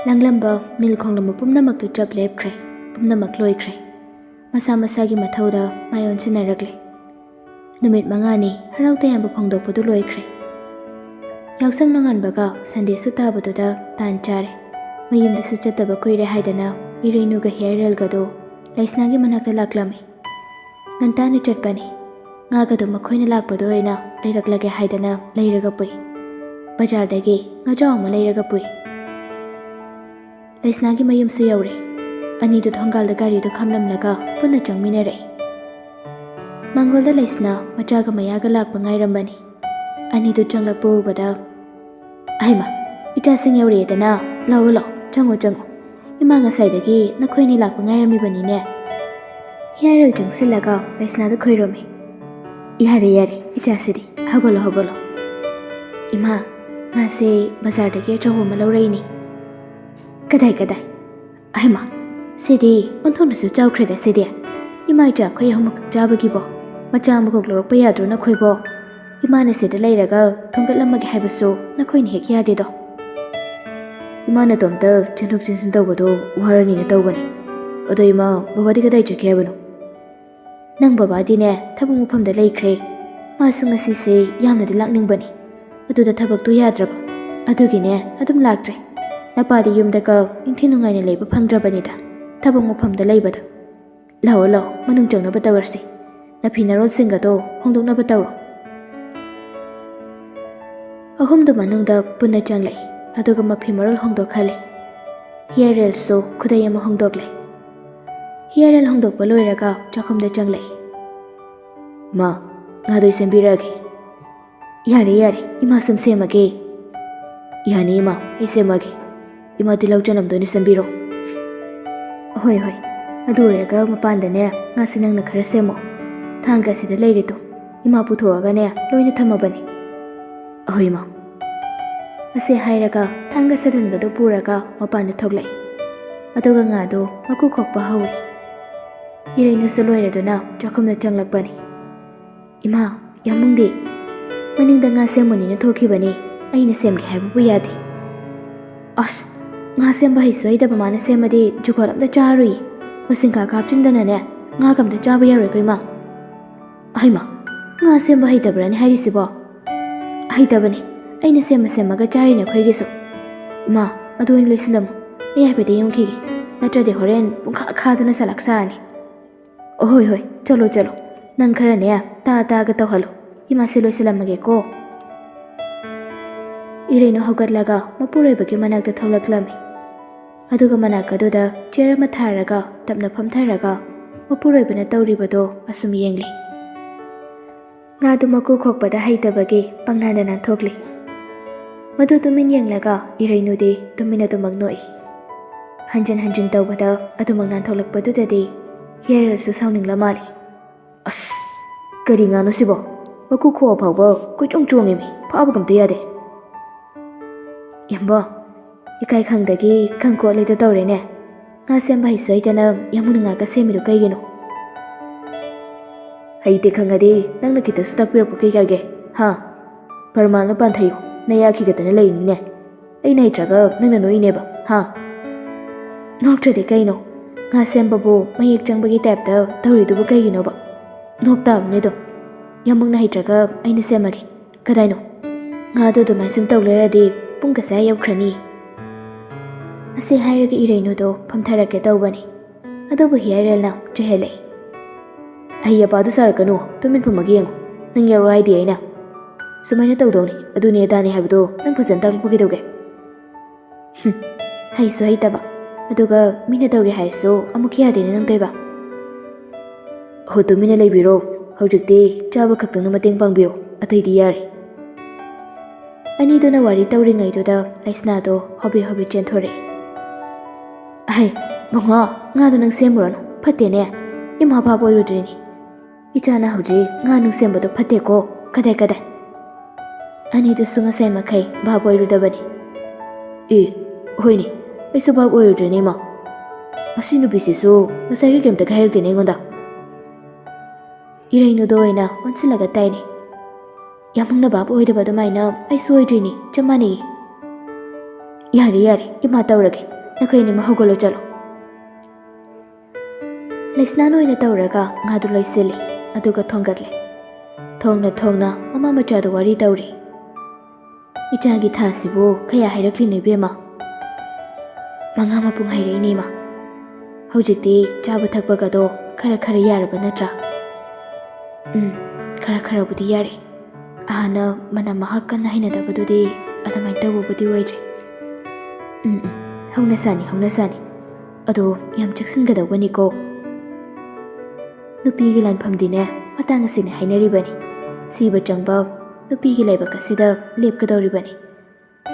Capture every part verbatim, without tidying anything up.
ꯂꯥꯡꯂꯝꯕ, ꯅꯤꯜ ꯈꯣꯡꯂꯝꯕ ꯄꯨꯝꯅꯃꯛꯇꯨ ꯆꯞ ꯂꯦꯞꯈ꯭ꯔꯦ꯫ ꯄꯨꯝꯅꯃꯛ ꯂꯣꯏꯈ꯭ꯔꯦ꯫ ꯃꯁꯥ ꯃꯁꯥꯒꯤ ꯃꯊꯧꯗ ꯃꯥꯏ ꯑꯣꯟꯁꯤꯟꯅꯔꯛꯂꯦ꯫ ꯅꯨꯃꯤꯠ ꯃꯉꯥꯅꯤ ꯍꯔꯥꯎ ꯇꯌꯥꯝꯕ ꯐꯣꯡꯗꯣꯛꯄꯗꯨ ꯂꯣꯏꯈ꯭ꯔꯦ꯫ ꯌꯥꯎꯁꯪ ꯅꯣꯡꯉꯥꯟꯕꯒ ꯁꯟꯗꯦꯁꯨ ꯇꯥꯕꯗꯨꯗ ꯇꯥꯟ ꯆꯥꯔꯦ꯫ ꯃꯌꯨꯝꯗꯁꯨ ꯆꯠꯇꯕ ꯀꯨꯏꯔꯦ ꯍꯥꯏꯗꯅ ꯏꯔꯩꯅꯨꯒ ꯍꯤꯌꯥꯏꯔꯦꯜꯒꯗꯣ ꯂꯩꯁꯅꯥꯒꯤ ꯃꯅꯥꯛꯇ ꯂꯥꯛꯂꯝꯃꯤ꯫ ꯉꯟꯇꯥꯅ ꯆꯠꯄꯅꯤ꯫ ꯉꯥꯒꯗꯣ ꯃꯈꯣꯏꯅ ꯂꯥꯛꯄꯗ ꯑꯣꯏꯅ ꯂꯩꯔꯛꯂꯒꯦ ꯍꯥꯏꯗꯅ ꯂꯩꯔꯒ ꯄꯨꯏ꯫ ꯕꯖꯥꯔꯗꯒꯤ ꯉꯥꯖꯥꯎ ꯑꯃ ꯂꯩꯔꯒ ꯄꯨꯏ꯫ ꯂꯩꯁꯅꯥꯒꯤ ꯃꯌꯨꯝꯁꯨ ꯌꯧꯔꯦ꯫ ꯑꯅꯤꯗꯨ ꯊꯣꯡꯒꯥꯜꯗ ꯒꯥꯔꯤꯗꯨ ꯈꯥꯝꯂꯝꯂꯒ ꯄꯨꯟꯅ ꯆꯪꯃꯤꯟꯅꯔꯛꯏ꯫ ꯃꯥꯡꯒꯣꯜꯗ ꯂꯩꯁꯅꯥ ꯃꯆꯥꯒ ꯃꯌꯥꯒ ꯂꯥꯛꯄ ꯉꯥꯏꯔꯝꯕꯅꯤ꯫ ꯑꯅꯤꯗꯨ ꯆꯪꯂꯛꯄ ꯎꯕꯗ, "ꯑꯍꯩꯃ, ꯏꯆꯥꯁꯤꯡ ꯌꯧꯔꯛꯑꯦꯗꯅ, ꯂꯥꯛꯑꯣ ꯂꯥꯛꯑꯣ, ꯆꯪꯉꯣ ꯆꯪꯉꯣ꯫ ꯏꯃꯥ ꯉꯁꯥꯏꯗꯒꯤ ꯅꯈꯣꯏ ꯑꯅꯤ ꯂꯥꯛꯄ ꯉꯥꯏꯔꯝꯃꯤꯕꯅꯤꯅꯦ꯫" ꯍꯤꯌꯥꯔꯦꯜ ꯆꯪꯁꯤꯜꯂꯒ ꯂꯩꯁꯅꯥꯗ ꯈꯣꯏꯔꯝꯃꯤ꯫ "ꯌꯥꯔꯦ ꯌꯥꯔꯦ, ꯏꯆꯥꯁꯤꯗꯤ ꯍꯧꯒꯠꯂꯣ ꯍꯧꯒꯠꯂꯣ꯫ ꯏꯃꯥ, ꯉꯥꯁꯦ ꯕꯖꯥꯔꯗꯒꯤ ꯑꯆꯧꯕ ꯑꯃ ꯂꯧꯔꯛꯏꯅꯤ꯫" "ꯀꯗꯥꯏ ꯀꯗꯥꯏ? ꯑꯍꯩꯃ, ꯁꯤꯗꯤ ꯑꯣꯟꯊꯣꯛꯅꯁꯨ ꯆꯥꯎꯈ꯭ꯔꯦꯗ ꯁꯤꯗꯤ꯫ ꯏꯃꯥ ꯏꯆꯥ ꯑꯩꯈꯣꯏ ꯑꯍꯨꯝꯃꯛ ꯆꯥꯕꯒꯤꯕꯣ ꯃꯆꯥ ꯑꯃꯈꯛ ꯂꯧꯔꯛꯄ ꯌꯥꯗ꯭ꯔꯣ ꯅꯈꯣꯏꯕꯣ? ꯏꯃꯥꯅ ꯁꯤꯗ ꯂꯩꯔꯒ ꯊꯣꯡꯒꯠꯂꯝꯃꯒꯦ ꯍꯥꯏꯕꯁꯨ ꯅꯈꯣꯏꯅ ꯍꯦꯛ ꯌꯥꯗꯦꯗꯣ꯫" "ꯏꯃꯥ ꯅꯇꯣꯝꯇ ꯆꯦꯟꯊꯣꯛ ꯆꯦꯟꯁꯤꯟ ꯇꯧꯕꯗꯣ ꯋꯥꯔꯅꯤꯅ ꯇꯧꯕꯅꯤ꯫ ꯑꯗꯣ ꯏꯃꯥ, ꯕꯕꯥꯗꯤ ꯀꯗꯥꯏ ꯆꯠꯈꯤ ꯍꯥꯏꯕꯅꯣ?" "ꯅꯪ ꯕꯕꯥꯗꯤꯅꯦ ꯊꯕꯛ ꯃꯐꯝꯗ ꯂꯩꯈ꯭ꯔꯦ꯫ ꯃꯥꯁꯨ ꯉꯁꯤꯁꯦ ꯌꯥꯝꯅꯗꯤ ꯂꯥꯛꯅꯤꯡꯕꯅꯤ꯫ ꯑꯗꯨꯗ ꯊꯕꯛꯇꯨ ꯌꯥꯗ꯭ꯔꯕ꯫ ꯑꯗꯨꯒꯤꯅꯦ ꯑꯗꯨꯝ ꯂꯥꯛꯇ꯭ꯔꯦ꯫ ꯅꯄꯥꯗꯤ ꯌꯨꯝꯗꯒ ꯏꯪꯊꯤ ꯅꯨꯡꯉꯥꯏꯅ ꯂꯩꯕ ꯐꯪꯗ꯭ꯔꯕꯅꯤꯗ, ꯊꯕꯛ ꯃꯐꯝꯗ ꯂꯩꯕꯗ꯫ ꯂꯥꯛꯑꯣ ꯂꯥꯛꯑꯣ, ꯃꯅꯨꯡ ꯆꯪꯅꯕ ꯇꯧꯔꯁꯤ꯫ ꯅꯐꯤ ꯅꯔꯣꯜꯁꯤꯡꯒꯗꯣ ꯍꯣꯡꯗꯣꯛꯅꯕ ꯇꯧꯔꯣ꯫" ꯑꯍꯨꯝꯗꯨ ꯃꯅꯨꯡꯗ ꯄꯨꯟꯅ ꯆꯪꯂꯛꯏ, ꯑꯗꯨꯒ ꯃꯐꯤ ꯃꯔꯣꯜ ꯍꯣꯡꯗꯣꯛꯍꯜꯂꯤ꯫ ꯍꯤꯌꯥꯔꯦꯜꯁꯨ ꯈꯨꯗꯩ ꯑꯃ ꯍꯣꯡꯗꯣꯛꯂꯦ꯫ ꯍꯤꯌꯥꯔꯦꯜ ꯍꯣꯡꯗꯣꯛꯄ ꯂꯣꯏꯔꯒ ꯆꯥꯛꯈꯨꯝꯗ ꯆꯪꯂꯛꯏ꯫ "ꯏꯃꯥ, ꯉꯥꯗꯣ ꯑꯩ ꯁꯦꯝꯕꯤꯔꯛꯑꯒꯦ꯫" "ꯌꯥꯔꯦ ꯌꯥꯔꯦ, ꯏꯃꯥ ꯁꯨꯝ ꯁꯦꯝꯃꯒꯦ꯫" "ꯌꯥꯅꯤ ꯏꯃꯥ, ꯑꯩ ꯁꯦꯝꯃꯒꯦ꯫ ꯏꯃꯥ ꯇꯤꯜꯍꯧ ꯆꯅꯝꯗꯣ ꯑꯣꯏꯅ ꯁꯦꯝꯕꯤꯔꯣ꯫" "ꯍꯣꯏ ꯍꯣꯏ, ꯑꯗꯨ ꯑꯣꯏꯔꯒ ꯃꯄꯥꯟꯗꯅꯦ ꯉꯥꯁꯦ ꯅꯪꯅ ꯈꯔ ꯁꯦꯝꯃꯣ꯫ ꯊꯥꯡꯒ ꯑꯁꯤꯗ ꯂꯩꯔꯦ ꯇꯨ, ꯏꯃꯥ ꯄꯨꯊꯣꯛꯑꯒꯅꯦ ꯂꯣꯏꯅ ꯊꯝꯃꯕꯅꯤ꯫" "ꯑꯍꯣꯏ ꯏꯃꯥ꯫" ꯑꯁꯤ ꯍꯥꯏꯔꯒ ꯊꯥꯡꯒ ꯁꯥꯗꯟꯕꯗꯨ ꯄꯨꯔꯒ ꯃꯄꯥꯟꯗ ꯊꯣꯛꯂꯛꯏ꯫ ꯑꯗꯨꯒ ꯉꯥꯗꯨ ꯃꯀꯨ ꯈꯣꯛꯄ ꯍꯧꯏ꯫ ꯏꯔꯩꯅꯨꯁꯨ ꯂꯣꯏꯔꯗꯨꯅ ꯆꯥꯛꯈꯨꯝꯗ ꯆꯪꯂꯛꯄꯅꯤ꯫ "ꯏꯃꯥ, ꯌꯥꯝꯕꯨꯡꯗꯤ?" "ꯃꯅꯤꯡꯗ ꯉꯥ ꯁꯦꯝꯃꯨꯅꯤꯅ ꯊꯣꯛꯈꯤꯕꯅꯤ, ꯑꯩꯅ ꯁꯦꯝꯒꯦ ꯍꯥꯏꯕꯕꯨ ꯌꯥꯗꯦ꯫" "ꯑꯁ, ꯉꯥ ꯁꯦꯝꯕ ꯍꯩꯁꯨ ꯍꯩꯇꯕ ꯃꯥꯅ ꯁꯦꯝꯃꯗꯤ ꯖꯨꯒꯣꯠ ꯑꯝꯇ ꯆꯥꯔꯨꯏ꯫ ꯃꯁꯤꯡꯈꯥ ꯍꯥꯞꯆꯤꯟꯗꯅꯅꯦ, ꯉꯥꯒ ꯑꯝꯇ ꯆꯥꯕ ꯌꯥꯔꯣꯏꯀꯣ ꯏꯃꯥ꯫ ꯍꯩꯃꯥ, ꯉꯥ ꯁꯦꯝꯕ ꯍꯩꯇꯕ꯭ꯔꯥꯅꯦ ꯍꯥꯏꯔꯤꯁꯤꯕꯣ? ꯍꯩꯇꯕꯅꯦ, ꯑꯩꯅ ꯁꯦꯝꯃ ꯁꯦꯝꯃꯒ ꯆꯥꯔꯤꯅꯦ ꯑꯩꯈꯣꯏꯒꯤꯁꯨ꯫ ꯏꯃꯥ, ꯑꯗꯨ ꯑꯣꯏꯅ ꯂꯣꯏꯁꯤꯜꯂꯝꯃꯨ, ꯑꯩ ꯍꯥꯏꯐꯦꯠꯇ ꯌꯦꯡꯈꯤꯒꯦ, ꯅꯠꯇ꯭ꯔꯗꯤ ꯍꯣꯔꯦꯟ ꯄꯨꯡꯈꯥ ꯈꯥꯗꯅ ꯆꯂꯥꯛ ꯁꯥꯔꯅꯤ꯫ ꯑꯍꯣꯏ ꯍꯣꯏ, ꯆꯠꯂꯣ ꯆꯠꯂꯣ, ꯅꯪ ꯈꯔꯅꯦ ꯇꯥ ꯇꯥꯒ ꯇꯧꯍꯜꯂꯣ, ꯏꯃꯥꯁꯦ ꯂꯣꯏꯁꯤꯜꯂꯝꯃꯒꯦꯀꯣ꯫ ꯏꯔꯩꯅꯨ ꯍꯧꯒꯠꯂꯒ ꯃꯄꯨꯔꯣꯏꯕꯒꯤ ꯃꯅꯥꯛꯇ ꯊꯣꯛꯂꯛꯂꯝꯃꯤ꯫ ꯑꯗꯨꯒ ꯃꯅꯥꯛ ꯑꯗꯨꯗ ꯆꯤꯌꯔ ꯑꯃ ꯊꯥꯔꯒ ꯇꯞꯅ ꯐꯝꯊꯔꯒ ꯃꯄꯨꯔꯣꯏꯕꯅ ꯇꯧꯔꯤꯕꯗꯣ ꯑꯁꯨꯝ ꯌꯦꯡꯂꯤ꯫ ꯉꯥꯗꯨ ꯃꯀꯨ ꯈꯣꯛꯄꯗ ꯍꯩꯇꯕꯒꯤ ꯄꯪꯅꯥꯟꯗ ꯅꯥꯟꯊꯣꯛꯂꯤ꯫ ꯃꯗꯨ ꯇꯨꯃꯤꯟ ꯌꯦꯡꯂꯒ ꯏꯔꯩꯅꯨꯗꯤ ꯇꯨꯃꯤꯟ ꯑꯗꯨꯃꯛ ꯅꯣꯛꯏ꯫ ꯍꯟꯖꯤꯟ ꯍꯟꯖꯤꯟ ꯇꯧꯕꯗ ꯑꯗꯨꯃꯛ ꯅꯥꯟꯊꯣꯛꯂꯛꯄꯗꯨꯗꯗꯤ ꯍꯤꯌꯔꯦꯜꯁꯨ ꯁꯥꯎꯅꯤꯡꯂ ꯃꯥꯜꯂꯤ꯫ ꯑꯁ, ꯀꯔꯤ ꯉꯥꯅꯣ ꯁꯤꯕꯣ? ꯃꯀꯨ ꯈꯣꯛꯑ ꯐꯥꯎꯕ ꯀꯣꯏꯆꯣꯡ ꯆꯣꯡꯉꯦꯃꯤ, ꯐꯥꯕꯒ ꯑꯝꯇ ꯌꯥꯗꯦ꯫ ꯌꯥꯝꯕꯣ, ꯏꯀꯥꯏ ꯈꯪꯗꯒꯤ ꯈꯪ ꯀꯣꯠꯂꯤꯗꯣ ꯇꯧꯔꯦꯅꯦ꯫ ꯉꯥ ꯁꯦꯝꯕ ꯍꯩꯁꯨ ꯍꯩꯇꯅ ꯌꯥꯝꯕꯨꯡꯅ ꯉꯥꯒ ꯁꯦꯝꯃꯤꯗꯣ ꯀꯩꯒꯤꯅꯣ? ꯍꯩꯇꯦ ꯈꯪꯉꯗꯤ ꯅꯪꯅ ꯈꯤꯇꯁꯨ ꯇꯥꯛꯄꯤꯔꯛꯄ ꯀꯩ ꯀꯥꯏꯒꯦ? ꯍꯥ? ꯄꯔꯃꯥꯟ ꯑꯃ ꯄꯥꯟꯊꯩꯌꯨ, ꯅꯌꯥ ꯈꯤꯒꯠꯇꯅ ꯂꯩꯅꯤꯅꯦ꯫ ꯑꯩꯅ ꯍꯩꯇ꯭ꯔꯒ ꯅꯪꯅ ꯅꯣꯛꯏꯅꯦꯕ, ꯍꯥ? ꯅꯣꯛꯇ꯭ꯔꯗꯤ ꯀꯩꯅꯣ? ꯉꯥ ꯁꯦꯝꯕꯕꯨ ꯃꯌꯦꯛ ꯆꯪꯕꯒꯤ ꯇꯥꯏꯞꯇ ꯇꯧꯔꯤꯗꯨꯕꯨ ꯀꯩꯒꯤꯅꯣꯕ? ꯅꯣꯛ ꯇꯥꯕꯅꯦ ꯑꯗꯨꯝ꯫ ꯌꯥꯝꯕꯨꯡꯅ ꯍꯩꯇ꯭ꯔꯒ ꯑꯩꯅ ꯁꯦꯝꯃꯒꯦ꯫ ꯀꯗꯥꯏꯅꯣ? ꯉꯥꯗꯣ ꯑꯗꯨꯃꯥꯏꯅ ꯁꯨꯝ ꯇꯧ ꯂꯩꯔꯗꯤ ꯄꯨꯡ ꯀꯁꯥ ꯌꯧꯈ꯭ꯔꯅꯤ꯫ ꯑꯁꯤ ꯍꯥꯏꯔꯒ ꯏꯔꯩꯅꯨꯗꯣ ꯐꯝꯊꯔꯛꯀꯦ ꯇꯧꯕꯅꯤ, ꯑꯗꯨꯕꯨ ꯍꯤꯌꯔꯦꯜꯅ ꯆꯩꯍꯜꯂꯛꯏ꯫ ꯑꯍꯩ ꯑꯄꯥꯗꯨ ꯁꯥꯔꯛꯀꯅꯨ, ꯇꯨꯃꯤꯟ ꯐꯝꯃꯒ ꯌꯦꯡꯉꯨ꯫ ꯅꯪ ꯌꯥꯔꯣ ꯍꯥꯏꯗꯤ ꯑꯩꯅ꯫ ꯁꯨꯃꯥꯏꯅ ꯇꯧꯗꯧꯅꯤ, ꯑꯗꯨꯅꯤ ꯑꯗꯥꯅꯤ ꯍꯥꯏꯕꯗꯣ ꯅꯪ ꯐꯖꯅ ꯇꯥꯛꯂꯛꯄ ꯀꯩꯗꯧꯒꯦ? ꯍꯨꯝ, ꯍꯩꯁꯨ ꯍꯩꯇꯕ, ꯑꯗꯨꯒ ꯃꯤꯅ ꯇꯧꯒꯦ ꯍꯥꯏꯔꯁꯨ ꯑꯃꯨꯛ ꯌꯥꯗꯦꯅꯦ ꯅꯪ ꯇꯧꯏꯕ꯫ ꯍꯣ, ꯇꯨꯃꯤꯟꯅ ꯂꯩꯕꯤꯔꯣ, ꯍꯧꯖꯤꯛꯇꯤ ꯆꯥꯕ ꯈꯛꯇꯪꯅ ꯃꯇꯦꯡ ꯄꯥꯡꯕꯤꯔꯣ, ꯑꯇꯩꯗꯤ ꯌꯥꯔꯦ꯫ ꯑꯅꯤꯗꯨꯅ ꯋꯥꯔꯤ ꯇꯧꯔꯤꯉꯩꯗꯨꯗ ꯂꯩꯁꯅꯥꯗꯣ ꯍꯣꯕꯦ ꯍꯣꯕꯦ ꯆꯦꯟꯊꯣꯔꯛꯑꯦ꯫ ꯑꯍꯩ, ꯕꯨꯡꯉꯣ, ꯉꯥꯗꯣ ꯅꯪ ꯁꯦꯝꯃꯨꯔꯅꯨ, ꯐꯠꯇꯦꯅꯦ, ꯏꯃꯥ ꯚꯥꯞ ꯑꯣꯏꯔꯨꯗ꯭ꯔꯤꯅꯤ꯫ ꯏꯆꯥꯅ ꯍꯧꯖꯤꯛ ꯉꯥ ꯅꯨꯡ ꯁꯦꯝꯕꯗꯣ ꯐꯠꯇꯦꯀꯣ, ꯀꯗꯥꯏ ꯀꯗꯥꯏ꯫ ꯑꯅꯤꯗꯨꯁꯨ ꯉꯁꯥꯏ ꯃꯈꯩ ꯚꯥꯞ ꯑꯣꯏꯔꯨꯗꯕꯅꯤ꯫ ꯑꯦ, ꯍꯣꯏꯅꯦ, ꯑꯩꯁꯨ ꯚꯥꯞ ꯑꯣꯏꯔꯨꯗ꯭ꯔꯦꯅꯦ ꯏꯃꯥ꯫ ꯃꯁꯤ ꯅꯨꯄꯤꯁꯤꯁꯨ ꯉꯁꯥꯏꯒꯤ ꯀꯩꯝꯇꯒ ꯍꯥꯏꯔꯛꯇꯦꯅꯦ ꯑꯩꯉꯣꯟꯗ꯫ ꯏꯔꯩꯅꯨꯗ ꯑꯣꯏꯅ ꯑꯣꯟꯁꯤꯜꯂꯒ ꯇꯥꯏꯅꯦ꯫ ꯌꯥꯝꯕꯨꯡꯅ ꯚꯥꯞ ꯑꯣꯏꯗꯕ ꯑꯗꯨꯃꯥꯏꯅ ꯑꯩꯁꯨ ꯑꯣꯏꯗ꯭ꯔꯤꯅꯤ, ꯆꯞ ꯃꯥꯟꯅꯩꯌꯦ꯫ "ꯌꯥꯔꯦ, ꯌꯥꯔꯦ, ꯏꯃꯥ ꯇꯧꯔꯒꯦ꯫ ꯅꯈꯣꯏ ꯑꯅꯤꯃꯛ ꯍꯧꯒꯠꯂꯣ, ꯆꯠꯂꯣ꯫" ꯂꯩꯁꯅꯥꯅ ꯑꯣꯏꯅ ꯇꯧꯔꯒ ꯉꯥꯗꯨ ꯂꯣꯏꯁꯤꯜꯂꯤ, ꯑꯗꯨꯒ ꯊꯣꯡꯒꯠꯂꯦ꯫ ꯊꯣꯡꯅ ꯊꯣꯡꯅ ꯃꯃꯥ ꯃꯆꯥꯗ ꯋꯥꯔꯤ ꯇꯧꯔꯤ꯫ "ꯏꯆꯥꯒꯤ ꯊꯥꯁꯤꯕꯨ ꯀꯌꯥ ꯍꯥꯏꯔꯛꯂꯤꯅꯣ, ꯏꯕꯦꯝꯃ?" "ꯃꯉꯥ ꯃꯄꯨꯡ ꯍꯥꯏꯔꯛꯏꯅꯦ, ꯏꯃꯥ꯫ ꯍꯧꯖꯤꯛꯇꯤ ꯆꯥꯕ ꯊꯛꯄꯒꯗꯣ ꯈꯔ ꯈꯔ ꯌꯥꯔꯕ ꯅꯠꯇ꯭ꯔꯥ?" "ꯎꯝ, ꯈꯔ ꯈꯔꯕꯨꯗꯤ ꯌꯥꯔꯦ꯫ ꯍꯥꯟꯅ ꯃꯅꯝ ꯃꯍꯥ ꯀꯟꯅ ꯍꯩꯅꯗꯕꯗꯨꯗꯤ ꯑꯗꯨꯃꯥꯏꯅ ꯇꯧꯕꯕꯨꯗꯤ ꯑꯣꯏꯗ꯭ꯔꯦ꯫" "ꯎꯝ, ꯎꯝ, ꯍꯧꯅꯁꯥꯅꯤ, ꯍꯧꯅꯁꯥꯅꯤ꯫ ꯑꯗꯣ ꯌꯥꯝ ꯆꯦꯛꯁꯤꯟꯒꯗꯧꯕꯅꯤꯀꯣ꯫ ꯅꯨꯄꯤꯒꯤ ꯂꯥꯟꯐꯝꯗꯤꯅꯦ, ꯃꯇꯥꯡ ꯑꯁꯤꯅꯦ ꯍꯥꯏꯅꯔꯤꯕꯅꯤ꯫ ꯁꯤꯕ ꯆꯪꯕ ꯅꯨꯄꯤꯒꯤ ꯂꯥꯏꯕꯛ ꯑꯁꯤꯗ ꯂꯦꯞꯀꯗꯧꯔꯤꯕꯅꯤ꯫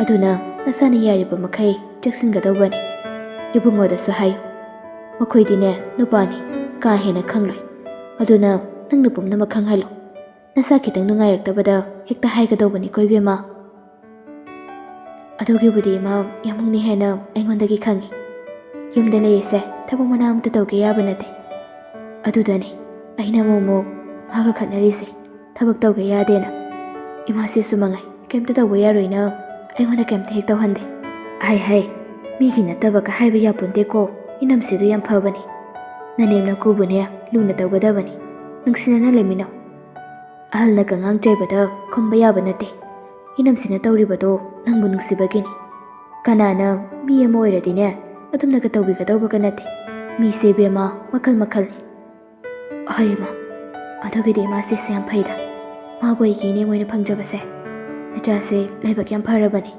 ꯑꯗꯨꯅ ꯅꯁꯥꯅ ꯌꯥꯔꯤꯕ ꯃꯈꯩ ꯆꯦꯛꯁꯤꯟꯒꯗꯧꯕꯅꯤ꯫ ꯏꯕꯨꯡꯉꯣꯗꯁꯨ ꯍꯥꯏꯌꯨ꯫ ꯃꯈꯣꯏꯗꯤꯅꯦ, ꯅꯨꯄꯥꯅꯤ, ꯀꯥ ꯍꯦꯟꯅ ꯈꯪꯂꯣꯏ꯫ ꯑꯗꯨꯅ ꯅꯪꯅ ꯄꯨꯝꯅꯃꯛ ꯈꯪꯍꯜꯂꯨ꯫ ꯅꯁꯥ ꯈꯤꯇꯪ ꯅꯨꯡꯉꯥꯏꯔꯛꯇꯕꯗ ꯍꯦꯛꯇ ꯍꯥꯏꯒꯗꯧꯕꯅꯤꯀꯣ, ꯏꯕꯦꯝꯃ꯫" "ꯑꯗꯨꯒꯤꯕꯨꯗꯤ ꯏꯃꯥ, ꯌꯥꯝꯕꯨꯡꯅ ꯍꯦꯟꯅ ꯑꯩꯉꯣꯟꯗꯒꯤ ꯈꯪꯉꯤ꯫ ꯌꯨꯝꯗ ꯂꯩꯔꯤꯁꯦ ꯊꯕꯛ ꯃꯅꯥ ꯑꯝꯇ ꯇꯧꯒꯦ ꯌꯥꯕ ꯅꯠꯇꯦ꯫ ꯑꯗꯨꯗꯅꯤ ꯑꯩꯅ ꯑꯃꯨꯛ ꯑꯃꯨꯛ ꯃꯥꯒ ꯈꯠꯅꯔꯤꯁꯦ, ꯊꯕꯛ ꯇꯧꯒꯦ ꯌꯥꯗꯦꯅ꯫ ꯏꯃꯥꯁꯤꯁꯨ ꯃꯉꯥꯏ, ꯀꯩꯝꯇ ꯇꯧꯕ ꯌꯥꯔꯣꯏꯅ ꯑꯩꯉꯣꯟꯗ ꯀꯩꯝꯇ ꯍꯦꯛ ꯇꯧꯍꯟꯗꯦ꯫ ꯍꯥꯏ ꯍꯥꯏ, ꯃꯤꯒꯤ ꯅꯠꯇꯕꯒ ꯍꯥꯏꯕ ꯌꯥꯄꯣꯟꯇꯦꯀꯣ꯫ ꯏꯅꯝꯁꯤꯗꯨ ꯌꯥꯝ ꯐꯕꯅꯤ꯫ ꯅꯅꯦꯝ ꯅꯀꯨꯕꯨꯅꯦ ꯂꯨꯅ ꯇꯧꯒꯗꯕꯅꯤ꯫ ꯅꯨꯡꯁꯤꯅꯅ ꯂꯩꯃꯤꯟꯅꯧ꯫ ꯑꯍꯜꯅ ꯀꯉꯥꯡ ꯆꯩꯕꯗ ꯈꯨꯝꯕ ꯌꯥꯕ ꯅꯠꯇꯦ꯫ ꯏꯅꯝꯁꯤꯅ ꯇꯧꯔꯤꯕꯗꯣ ꯅꯪꯕꯨ ꯅꯨꯡꯁꯤꯕꯒꯤꯅꯤ꯫ ꯀꯅꯥꯅ ꯃꯤ ꯑꯃ ꯑꯣꯏꯔꯗꯤꯅꯦ, ꯑꯗꯨꯝꯅꯒ ꯇꯧꯕꯤꯒꯗꯧꯕꯒ ꯅꯠꯇꯦ꯫ ꯃꯤꯁꯦ ꯏꯕꯦꯝꯃ ꯃꯈꯜ ꯃꯈꯜꯅꯤ꯫" "ꯍꯣꯏ ꯏꯃꯥ, ꯑꯗꯨꯒꯤꯗꯤ ꯏꯃꯥꯁꯤꯁꯨ ꯌꯥꯝ ꯐꯩꯗ꯫ ꯃꯥꯕꯨ ꯑꯩꯒꯤ ꯏꯅꯦ ꯑꯣꯏꯅ ꯐꯪꯖꯕꯁꯦ, ꯅꯆꯥꯁꯦ ꯂꯥꯏꯕꯛ ꯌꯥꯝ ꯐꯔꯕꯅꯤ꯫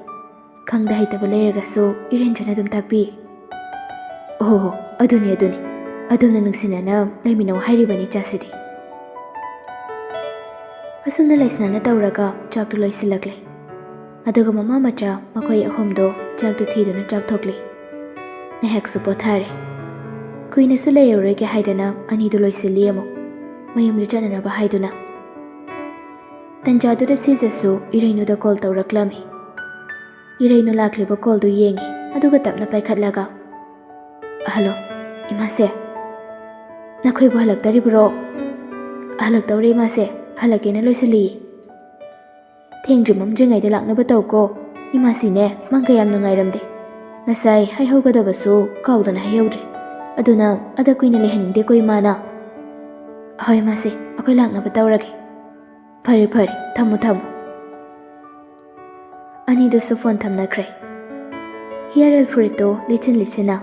ꯈꯪꯗ ꯍꯩꯇꯕ ꯂꯩꯔꯒꯁꯨ ꯏꯔꯦꯟꯖꯅ ꯑꯗꯨꯝ ꯇꯥꯛꯄꯤ꯫" "ꯑꯣꯍꯣ, ꯑꯗꯨꯅꯤ, ꯑꯗꯨꯅꯤ꯫ ꯑꯗꯨꯝꯅ ꯅꯨꯡꯁꯤꯅꯅ ꯂꯩꯃꯤꯟꯅꯧ ꯍꯥꯏꯔꯤꯕꯅꯤ ꯏꯆꯥꯁꯤꯗꯤ꯫" ꯑꯁꯨꯝꯅ ꯂꯩꯁꯅꯥꯅ ꯇꯧꯔꯒ ꯆꯥꯛꯇꯨ ꯂꯣꯏꯁꯤꯜꯂꯛꯂꯦ꯫ ꯑꯗꯨꯒ ꯃꯃꯥ ꯃꯆꯥ ꯃꯈꯣꯏ ꯑꯍꯨꯝꯗꯣ ꯆꯥꯛꯇꯨ ꯊꯤꯗꯨꯅ ꯆꯥꯛꯊꯣꯛꯂꯤ꯫ ꯉꯥꯏꯍꯥꯛꯁꯨ ꯄꯣꯊꯥꯔꯦ꯫ ꯀꯨꯏꯅꯁꯨ ꯂꯩꯔꯔꯣꯏꯒꯦ ꯍꯥꯏꯗꯅ ꯑꯅꯤꯗꯨ ꯂꯣꯏꯁꯤꯜꯂꯤ ꯑꯃꯨꯛ, ꯃꯌꯨꯝꯗ ꯆꯠꯅꯅꯕ ꯍꯥꯏꯗꯨꯅ꯫ ꯇꯟꯖꯥꯗꯨꯗ ꯁꯤꯖꯁꯨ ꯏꯔꯩꯅꯨꯗ ꯀꯣꯜ ꯇꯧꯔꯛꯂꯝꯃꯤ꯫ ꯏꯔꯩꯅꯨ ꯂꯥꯛꯂꯤꯕ ꯀꯣꯜꯗꯨ ꯌꯦꯡꯉꯤ, ꯑꯗꯨꯒ ꯇꯞꯅ ꯄꯥꯏꯈꯠꯂꯒ, "ꯍꯜꯂꯣ, ꯏꯃꯥꯁꯦ꯫ ꯅꯈꯣꯏꯕꯨ ꯍꯜꯂꯛꯇꯔꯤꯕ꯭ꯔꯣ?" "ꯍꯜꯂꯛꯇꯧꯔꯦ ꯏꯃꯥꯁꯦ, ꯍꯜꯂꯛꯀꯦꯅ ꯂꯣꯏꯁꯤꯜꯂꯤꯌꯦ꯫" "ꯊꯦꯡꯗ꯭ꯔꯤ ꯃꯝꯗ꯭ꯔꯤꯉꯩꯗ ꯂꯥꯛꯅꯕ ꯇꯧꯀꯣ꯫ ꯏꯃꯥꯁꯤꯅꯦ ꯃꯪꯒ ꯌꯥꯝ ꯅꯨꯡꯉꯥꯏꯔꯝꯗꯦ꯫ ꯉꯁꯥꯏ ꯍꯥꯏꯍꯧꯒꯗꯕꯁꯨ ꯀꯥꯎꯗꯅ ꯍꯥꯏꯍꯧꯗ꯭ꯔꯦ꯫ ꯑꯗꯨꯅ ꯑꯗ ꯀꯨꯏꯅ ꯂꯩꯍꯟꯅꯤꯡꯗꯦꯀꯣ ꯏꯃꯥꯅ꯫ ꯍꯣꯏ ꯃꯥꯁꯦ, ꯑꯩꯈꯣꯏ ꯂꯥꯛꯅꯕ ꯇꯧꯔꯒꯦ꯫ ꯐꯔꯦ ꯐꯔꯦ, ꯊꯝꯃꯣ ꯊꯝꯃꯣ꯫ ꯑꯅꯤꯗꯨꯁꯨ ꯐꯣꯟ ꯊꯝꯅꯈ꯭ꯔꯦ꯫ ꯍꯤꯌꯥꯔꯦꯜ ꯐꯨꯔꯤꯠꯇꯣ ꯂꯤꯠꯁꯤꯟ ꯂꯤꯠꯁꯤꯟꯅ,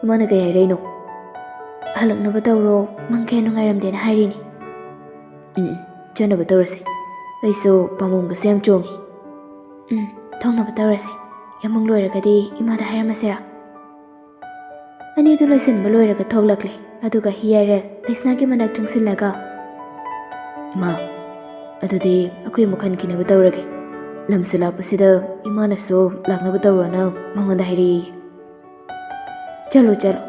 "ꯏꯃꯥꯅ ꯀꯩ ꯍꯥꯏꯔꯛꯏꯅꯣ?" "ꯍꯜꯂꯛꯅꯕ ꯇꯧꯔꯣ, ꯃꯪ ꯀꯌꯥ ꯅꯨꯡꯉꯥꯏꯔꯝꯗꯦꯅ ꯍꯥꯏꯔꯤꯅꯤ꯫" "ꯎꯝ, ꯎꯝ, ꯆꯠꯅꯕ ꯇꯧꯔꯁꯦ꯫ ꯑꯩꯁꯨ ꯄꯥꯝꯕꯣꯝꯒꯁꯦ ꯌꯥꯝ ꯆꯣꯡꯉꯤ꯫" "ꯎꯝ, ꯊꯣꯛꯅꯕ ꯇꯧꯔꯁꯦ꯫ ꯌꯥꯝꯃꯨꯡ ꯂꯣꯏꯔꯒꯗꯤ ꯏꯃꯥꯗ ꯍꯥꯏꯔꯝꯃꯁꯤꯔꯥ?" ꯑꯅꯤꯗꯨ ꯂꯣꯏꯁꯤꯟꯕ ꯂꯣꯏꯔꯒ ꯊꯣꯛꯂꯛꯂꯦ꯫ ꯑꯗꯨꯒ ꯍꯤꯌꯥꯔꯦꯜ ꯂꯩꯁꯅꯥꯒꯤ ꯃꯅꯥꯛ ꯆꯪꯁꯤꯜꯂꯒ, "ꯏꯃꯥ, ꯑꯗꯨꯗꯤ ꯑꯩꯈꯣꯏ ꯑꯃꯨꯛ ꯍꯟꯈꯤꯅꯕ ꯇꯧꯔꯒꯦ꯫ ꯂꯝꯁꯨ ꯂꯥꯞꯄꯁꯤꯗ ꯏꯃꯥꯅꯁꯨ ꯂꯥꯛꯅꯕ ꯇꯧꯔꯣꯅ ꯃꯉꯣꯟꯗ ꯍꯥꯏꯔꯛꯏ꯫" "ꯆꯠꯂꯣ, ꯆꯠꯂꯣ꯫"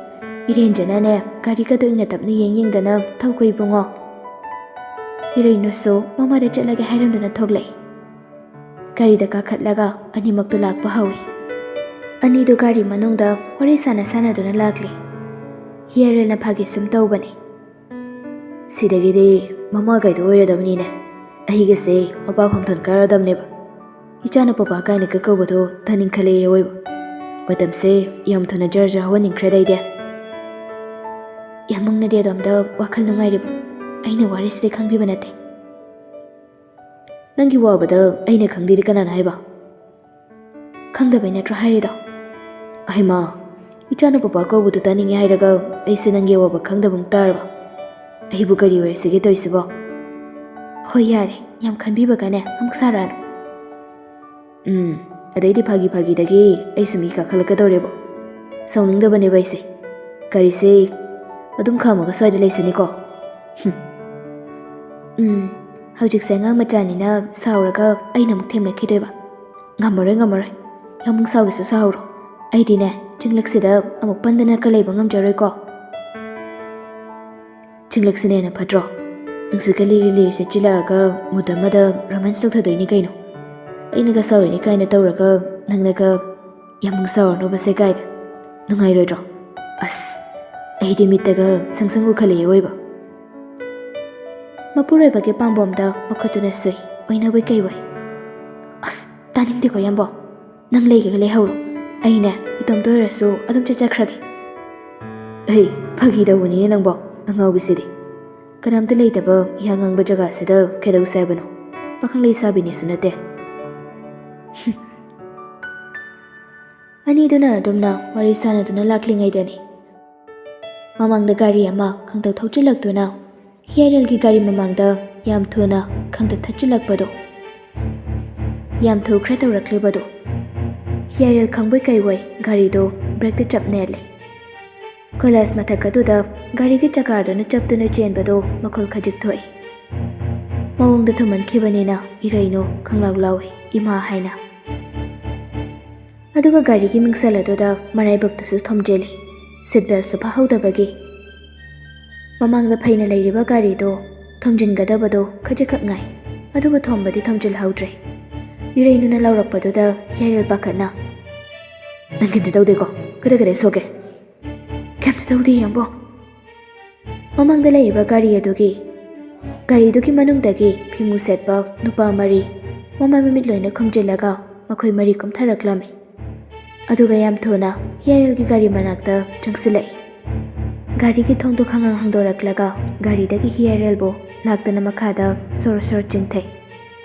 ꯏꯔꯦꯟꯖꯅꯅꯦ ꯒꯥꯔꯤꯒꯗꯣ ꯏꯪꯅ ꯇꯞꯅ ꯌꯦꯡ ꯌꯦꯡꯗꯅ ꯊꯧꯈꯣ ꯏꯕꯨꯡꯉꯣ꯫ ꯏꯔꯩꯅꯨꯁꯨ ꯃꯃꯥꯗ ꯆꯠꯂꯒꯦ ꯍꯥꯏꯔꯝꯗꯅ ꯊꯣꯛꯂꯛꯏ꯫ ꯒꯥꯔꯤꯗ ꯀꯥꯈꯠꯂꯒ ꯑꯅꯤꯃꯛꯇꯨ ꯂꯥꯛꯄ ꯍꯧꯏ꯫ ꯑꯅꯤꯗꯨ ꯒꯥꯔꯤ ꯃꯅꯨꯡꯗ ꯋꯥꯔꯤ ꯁꯥꯟꯅ ꯁꯥꯟꯅꯗꯨꯅ ꯂꯥꯛꯂꯤ꯫ ꯍꯤꯌꯔꯦꯜꯅ ꯐꯥꯒꯤ ꯁꯨꯝ ꯇꯧꯕꯅꯤ꯫ "ꯁꯤꯗꯒꯤꯗꯤ ꯃꯃꯥ ꯀꯩꯗꯣ ꯑꯣꯏꯔꯗꯕꯅꯤꯅꯦ꯫ ꯑꯩꯒꯁꯦ ꯃꯄꯥ ꯐꯝꯊꯣꯟ ꯀꯥꯔꯗꯕꯅꯦꯕ꯫ ꯏꯆꯥꯅ ꯄꯄꯥ ꯀꯥꯏꯅꯒ ꯀꯧꯕꯗꯣ ꯇꯥꯅꯤꯡꯈꯠꯂꯛꯑꯦ ꯑꯋꯣꯏꯕ꯫ ꯃꯇꯝꯁꯦ ꯌꯥꯝ ꯊꯨꯅ ꯖꯔ ꯖꯔ ꯍꯧꯍꯟꯅꯤꯡꯈ꯭ꯔꯦꯗ ꯑꯩꯗꯤ꯫" ꯌꯥꯝꯃꯪꯅꯗꯤ ꯑꯗꯣꯝꯗ ꯋꯥꯈꯜ ꯅꯨꯡꯉꯥꯏꯔꯤꯕ꯫ ꯑꯩꯅ ꯋꯥꯔꯤꯁꯤꯗꯤ ꯈꯪꯕꯤꯕ ꯅꯠꯇꯦ꯫ "ꯅꯪꯒꯤ ꯋꯥꯕꯗ ꯑꯩꯅ ꯈꯪꯗꯦꯗꯤ ꯀꯅꯥꯅ ꯍꯥꯏꯕ?" "ꯈꯪꯗꯕꯩ ꯅꯠꯇ꯭ꯔꯣ ꯍꯥꯏꯔꯤꯗꯣ?" "ꯑꯍꯩꯃꯥ, ꯏꯆꯥꯅ ꯄꯄꯥ ꯀꯧꯕꯗꯨ ꯇꯥꯅꯤꯡꯉꯦ ꯍꯥꯏꯔꯒ ꯑꯩꯁꯦ ꯅꯪꯒꯤ ꯑꯋꯥꯕ ꯈꯪꯗꯕ ꯑꯃꯨꯛ ꯇꯥꯔꯕ? ꯑꯩꯕꯨ ꯀꯔꯤ ꯑꯣꯏꯔꯁꯤꯒꯦ ꯇꯧꯔꯤꯁꯤꯕꯣ?" "ꯍꯣꯏ ꯌꯥꯔꯦ, ꯌꯥꯝ ꯈꯟꯕꯤꯕꯒꯅꯦ ꯑꯃꯨꯛ ꯁꯥꯔꯛꯑꯅꯨ꯫" "ꯎꯝ, ꯑꯗꯩꯗꯤ ꯐꯥꯒꯤ ꯐꯥꯒꯤꯗꯒꯤ ꯑꯩꯁꯨ ꯃꯤ ꯀꯥꯈꯠꯂꯛꯀꯗꯧꯔꯦꯕꯣ꯫ ꯁꯥꯎꯅꯤꯡꯗꯕꯅꯦꯕ ꯑꯩꯁꯦ꯫ ꯒꯥꯔꯤꯁꯦ ꯑꯗꯨꯝ ꯈꯥꯝꯃꯒ ꯁ꯭ꯋꯥꯏꯗ ꯂꯩꯁꯅꯤꯀꯣ꯫" "ꯍꯨꯝ꯫ ꯎꯝ, ꯍꯧꯖꯤꯛꯁꯦ ꯑꯉꯥꯡ ꯃꯆꯥꯅꯤꯅ ꯁꯥꯎꯔꯒ ꯑꯩꯅ ꯑꯃꯨꯛ ꯊꯦꯝꯂꯛꯈꯤꯗꯣꯏꯕ꯫ ꯉꯝꯃꯔꯣꯏ, ꯉꯝꯃꯔꯣꯏ꯫ ꯌꯥꯝꯃꯨꯡ ꯁꯥꯎꯒꯦꯁꯨ ꯁꯥꯍꯧꯔꯣ꯫ ꯑꯩꯗꯤꯅꯦ, ꯆꯤꯡꯂꯛꯁꯤꯗ ꯑꯃꯨꯛ ꯄꯟꯗꯅꯒ ꯂꯩꯕ ꯉꯝꯖꯔꯣꯏꯀꯣ꯫" "ꯆꯤꯡꯂꯛꯁꯤꯅ ꯍꯦꯟꯅ ꯐꯠꯇ꯭ꯔꯣ? ꯅꯨꯡꯁꯤꯠꯀ ꯂꯤꯔꯤ ꯂꯤꯔꯤ ꯁꯤꯠꯆꯤꯜꯂꯛꯑꯒ ꯃꯨꯠ ꯑꯃꯗ ꯔꯣꯃꯥꯟꯁ ꯇꯧꯊꯗꯣꯏꯅꯤ ꯀꯩꯅꯣ꯫ ꯑꯩꯅꯒ ꯁꯥꯎꯔꯤꯅꯤ ꯀꯥꯏꯅ ꯇꯧꯔꯒ ꯅꯪꯅꯒ ꯌꯥꯝꯃꯨꯡ ꯁꯥꯎꯔꯅꯨꯕꯁꯦ ꯀꯥꯏꯅ꯫ ꯅꯨꯡꯉꯥꯏꯔꯣꯏꯗ꯭ꯔꯣ? ꯑꯁ, ꯑꯩꯗꯤ ꯃꯤꯠꯇꯒ ꯁꯪ ꯁꯪ ꯎꯈꯠꯂꯛꯑꯦ ꯑꯣꯏꯕ꯫" ꯃꯄꯨꯔꯣꯏꯕꯒꯤ ꯄꯥꯝꯕꯣꯝꯗ ꯃꯈꯨꯠꯇꯨꯅ ꯁꯨꯏ, ꯑꯣꯏꯅꯕꯣꯏ ꯀꯩꯕꯣꯏ꯫ "ꯑꯁ, ꯇꯥꯅꯤꯡꯗꯦꯀꯣ ꯌꯥꯝꯕꯣ, ꯅꯪ ꯂꯩꯒꯦꯒ ꯂꯩꯍꯧꯔꯣ꯫ ꯑꯩꯅꯦ ꯏꯇꯣꯝꯇ ꯑꯣꯏꯔꯁꯨ ꯑꯗꯨꯝ ꯆꯠꯆꯈ꯭ꯔꯒꯦ꯫ ꯑꯩ ꯐꯥꯒꯤ ꯇꯧꯕꯅꯤꯅꯦ ꯅꯪꯕꯣ, ꯑꯉꯥꯎꯕꯤꯁꯤꯗꯤ꯫ ꯀꯅꯥꯝꯇ ꯂꯩꯇꯕ ꯏꯍꯥꯡ ꯍꯥꯡꯕ ꯖꯒꯥꯁꯤꯗ ꯀꯩꯗꯧꯁꯦ ꯍꯥꯏꯕꯅꯣ? ꯄꯥꯈꯪ ꯂꯩꯁꯥꯕꯤꯅꯤꯁꯨ ꯅꯠꯇꯦ꯫ ꯑꯅꯤꯗꯨꯅ ꯑꯗꯨꯝꯅ ꯋꯥꯔꯤ ꯁꯥꯟꯅꯗꯨꯅ ꯂꯥꯛꯂꯤꯉꯩꯗꯅꯤ, ꯃꯃꯥꯡꯗ ꯒꯥꯔꯤ ꯑꯃ ꯈꯪꯊꯧ ꯊꯧꯆꯤꯜꯂꯛꯇꯨꯅ ꯍꯤꯌꯥꯏꯔꯦꯜꯒꯤ ꯒꯥꯔꯤ ꯃꯃꯥꯡꯗ ꯌꯥꯝ ꯊꯨꯅ ꯈꯪꯊ ꯊꯠꯆꯤꯜꯂꯛꯄꯗꯣ꯫ ꯌꯥꯝ ꯊꯨꯈ꯭ꯔꯦ ꯇꯧꯔꯛꯂꯤꯕꯗꯣ꯫ ꯍꯤꯌꯥꯏꯔꯦꯜ ꯈꯪꯕꯣꯏ ꯀꯩꯕꯣꯏ ꯒꯥꯔꯤꯗꯣ ꯕ꯭ꯔꯦꯛꯇ ꯆꯞ ꯅꯦꯜꯂꯦ꯫ ꯀꯣꯏꯂꯥꯁ ꯃꯊꯛ ꯑꯗꯨꯗ ꯒꯥꯔꯤꯒꯤ ꯆꯀꯥꯗꯨꯅ ꯆꯞꯇꯨꯅ ꯆꯦꯟꯕꯗꯣ ꯃꯈꯣꯜ ꯈꯖꯤꯛ ꯊꯣꯛꯏ꯫ ꯃꯑꯣꯡꯗ ꯊꯨꯝꯍꯟꯈꯤꯕꯅꯤꯅ ꯏꯔꯩꯅꯨ ꯈꯪꯂꯥꯎ ꯂꯥꯎꯏ, "ꯏꯃꯥ" ꯍꯥꯏꯅ꯫ ꯑꯗꯨꯒ ꯒꯥꯔꯤꯒꯤ ꯃꯤꯡꯁꯦꯜ ꯑꯗꯨꯗ ꯃꯔꯥꯏꯕꯛꯇꯨꯁꯨ ꯊꯣꯝꯖꯤꯜꯂꯤ, ꯁꯤꯠ ꯕꯦꯜꯁꯨ ꯐꯥꯍꯧꯗꯕꯒꯤ꯫ ꯃꯃꯥꯡꯗ ꯐꯩꯅ ꯂꯩꯔꯤꯕ ꯒꯥꯔꯤꯗꯣ ꯊꯣꯝꯖꯤꯟꯒꯗꯕꯗꯣ ꯈꯖꯤꯛꯈꯛ ꯉꯥꯏ, ꯑꯗꯨꯕꯨ ꯊꯣꯝꯕꯗꯤ ꯊꯣꯝꯖꯤꯜꯍꯧꯗ꯭ꯔꯦ꯫ ꯏꯔꯩꯅꯨꯅ ꯂꯥꯎꯔꯛꯄꯗꯨꯗ ꯍꯤꯌꯥꯏꯔꯦꯜ ꯄꯥꯈꯠꯅ, "ꯅꯪ ꯀꯩꯝꯇ ꯇꯧꯗꯦꯀꯣ? ꯀꯗꯥꯏ ꯀꯗꯥꯏ ꯁꯣꯛꯀꯦ?" "ꯀꯩꯝꯇ ꯇꯧꯗꯦ ꯌꯥꯝꯕꯣ"꯫ ꯃꯃꯥꯡꯗ ꯂꯩꯔꯤꯕ ꯒꯥꯔꯤ ꯑꯗꯨꯒꯤ, ꯒꯥꯔꯤꯗꯨꯒꯤ ꯃꯅꯨꯡꯗꯒꯤ ꯐꯤꯃꯨ ꯁꯦꯠꯄ ꯅꯨꯄꯥ ꯃꯔꯤ, ꯃꯃꯥꯏ ꯃꯃꯤꯠ ꯂꯣꯏꯅ ꯈꯨꯝꯖꯤꯜꯂꯒ ꯃꯈꯣꯏ ꯃꯔꯤ ꯀꯨꯝꯊꯔꯛꯂꯝꯃꯤ꯫ ꯑꯗꯨꯒ ꯌꯥꯝ ꯊꯨꯅ ꯍꯤꯌꯥꯏꯔꯦꯜꯒꯤ ꯒꯥꯔꯤ ꯃꯅꯥꯛꯇ ꯆꯪꯁꯤꯜꯂꯛꯏ꯫ ꯒꯥꯔꯤꯒꯤ ꯊꯣꯡꯗꯨ ꯈꯪꯍꯥꯡ ꯍꯥꯡꯗꯣꯔꯛꯂꯒ ꯒꯥꯔꯤꯗꯒꯤ ꯍꯤꯌꯥꯏꯔꯦꯜꯕꯨ ꯂꯥꯛꯇꯅ ꯃꯈꯥꯗ ꯁꯣꯔ ꯁꯣꯔ ꯆꯤꯡꯊꯩ꯫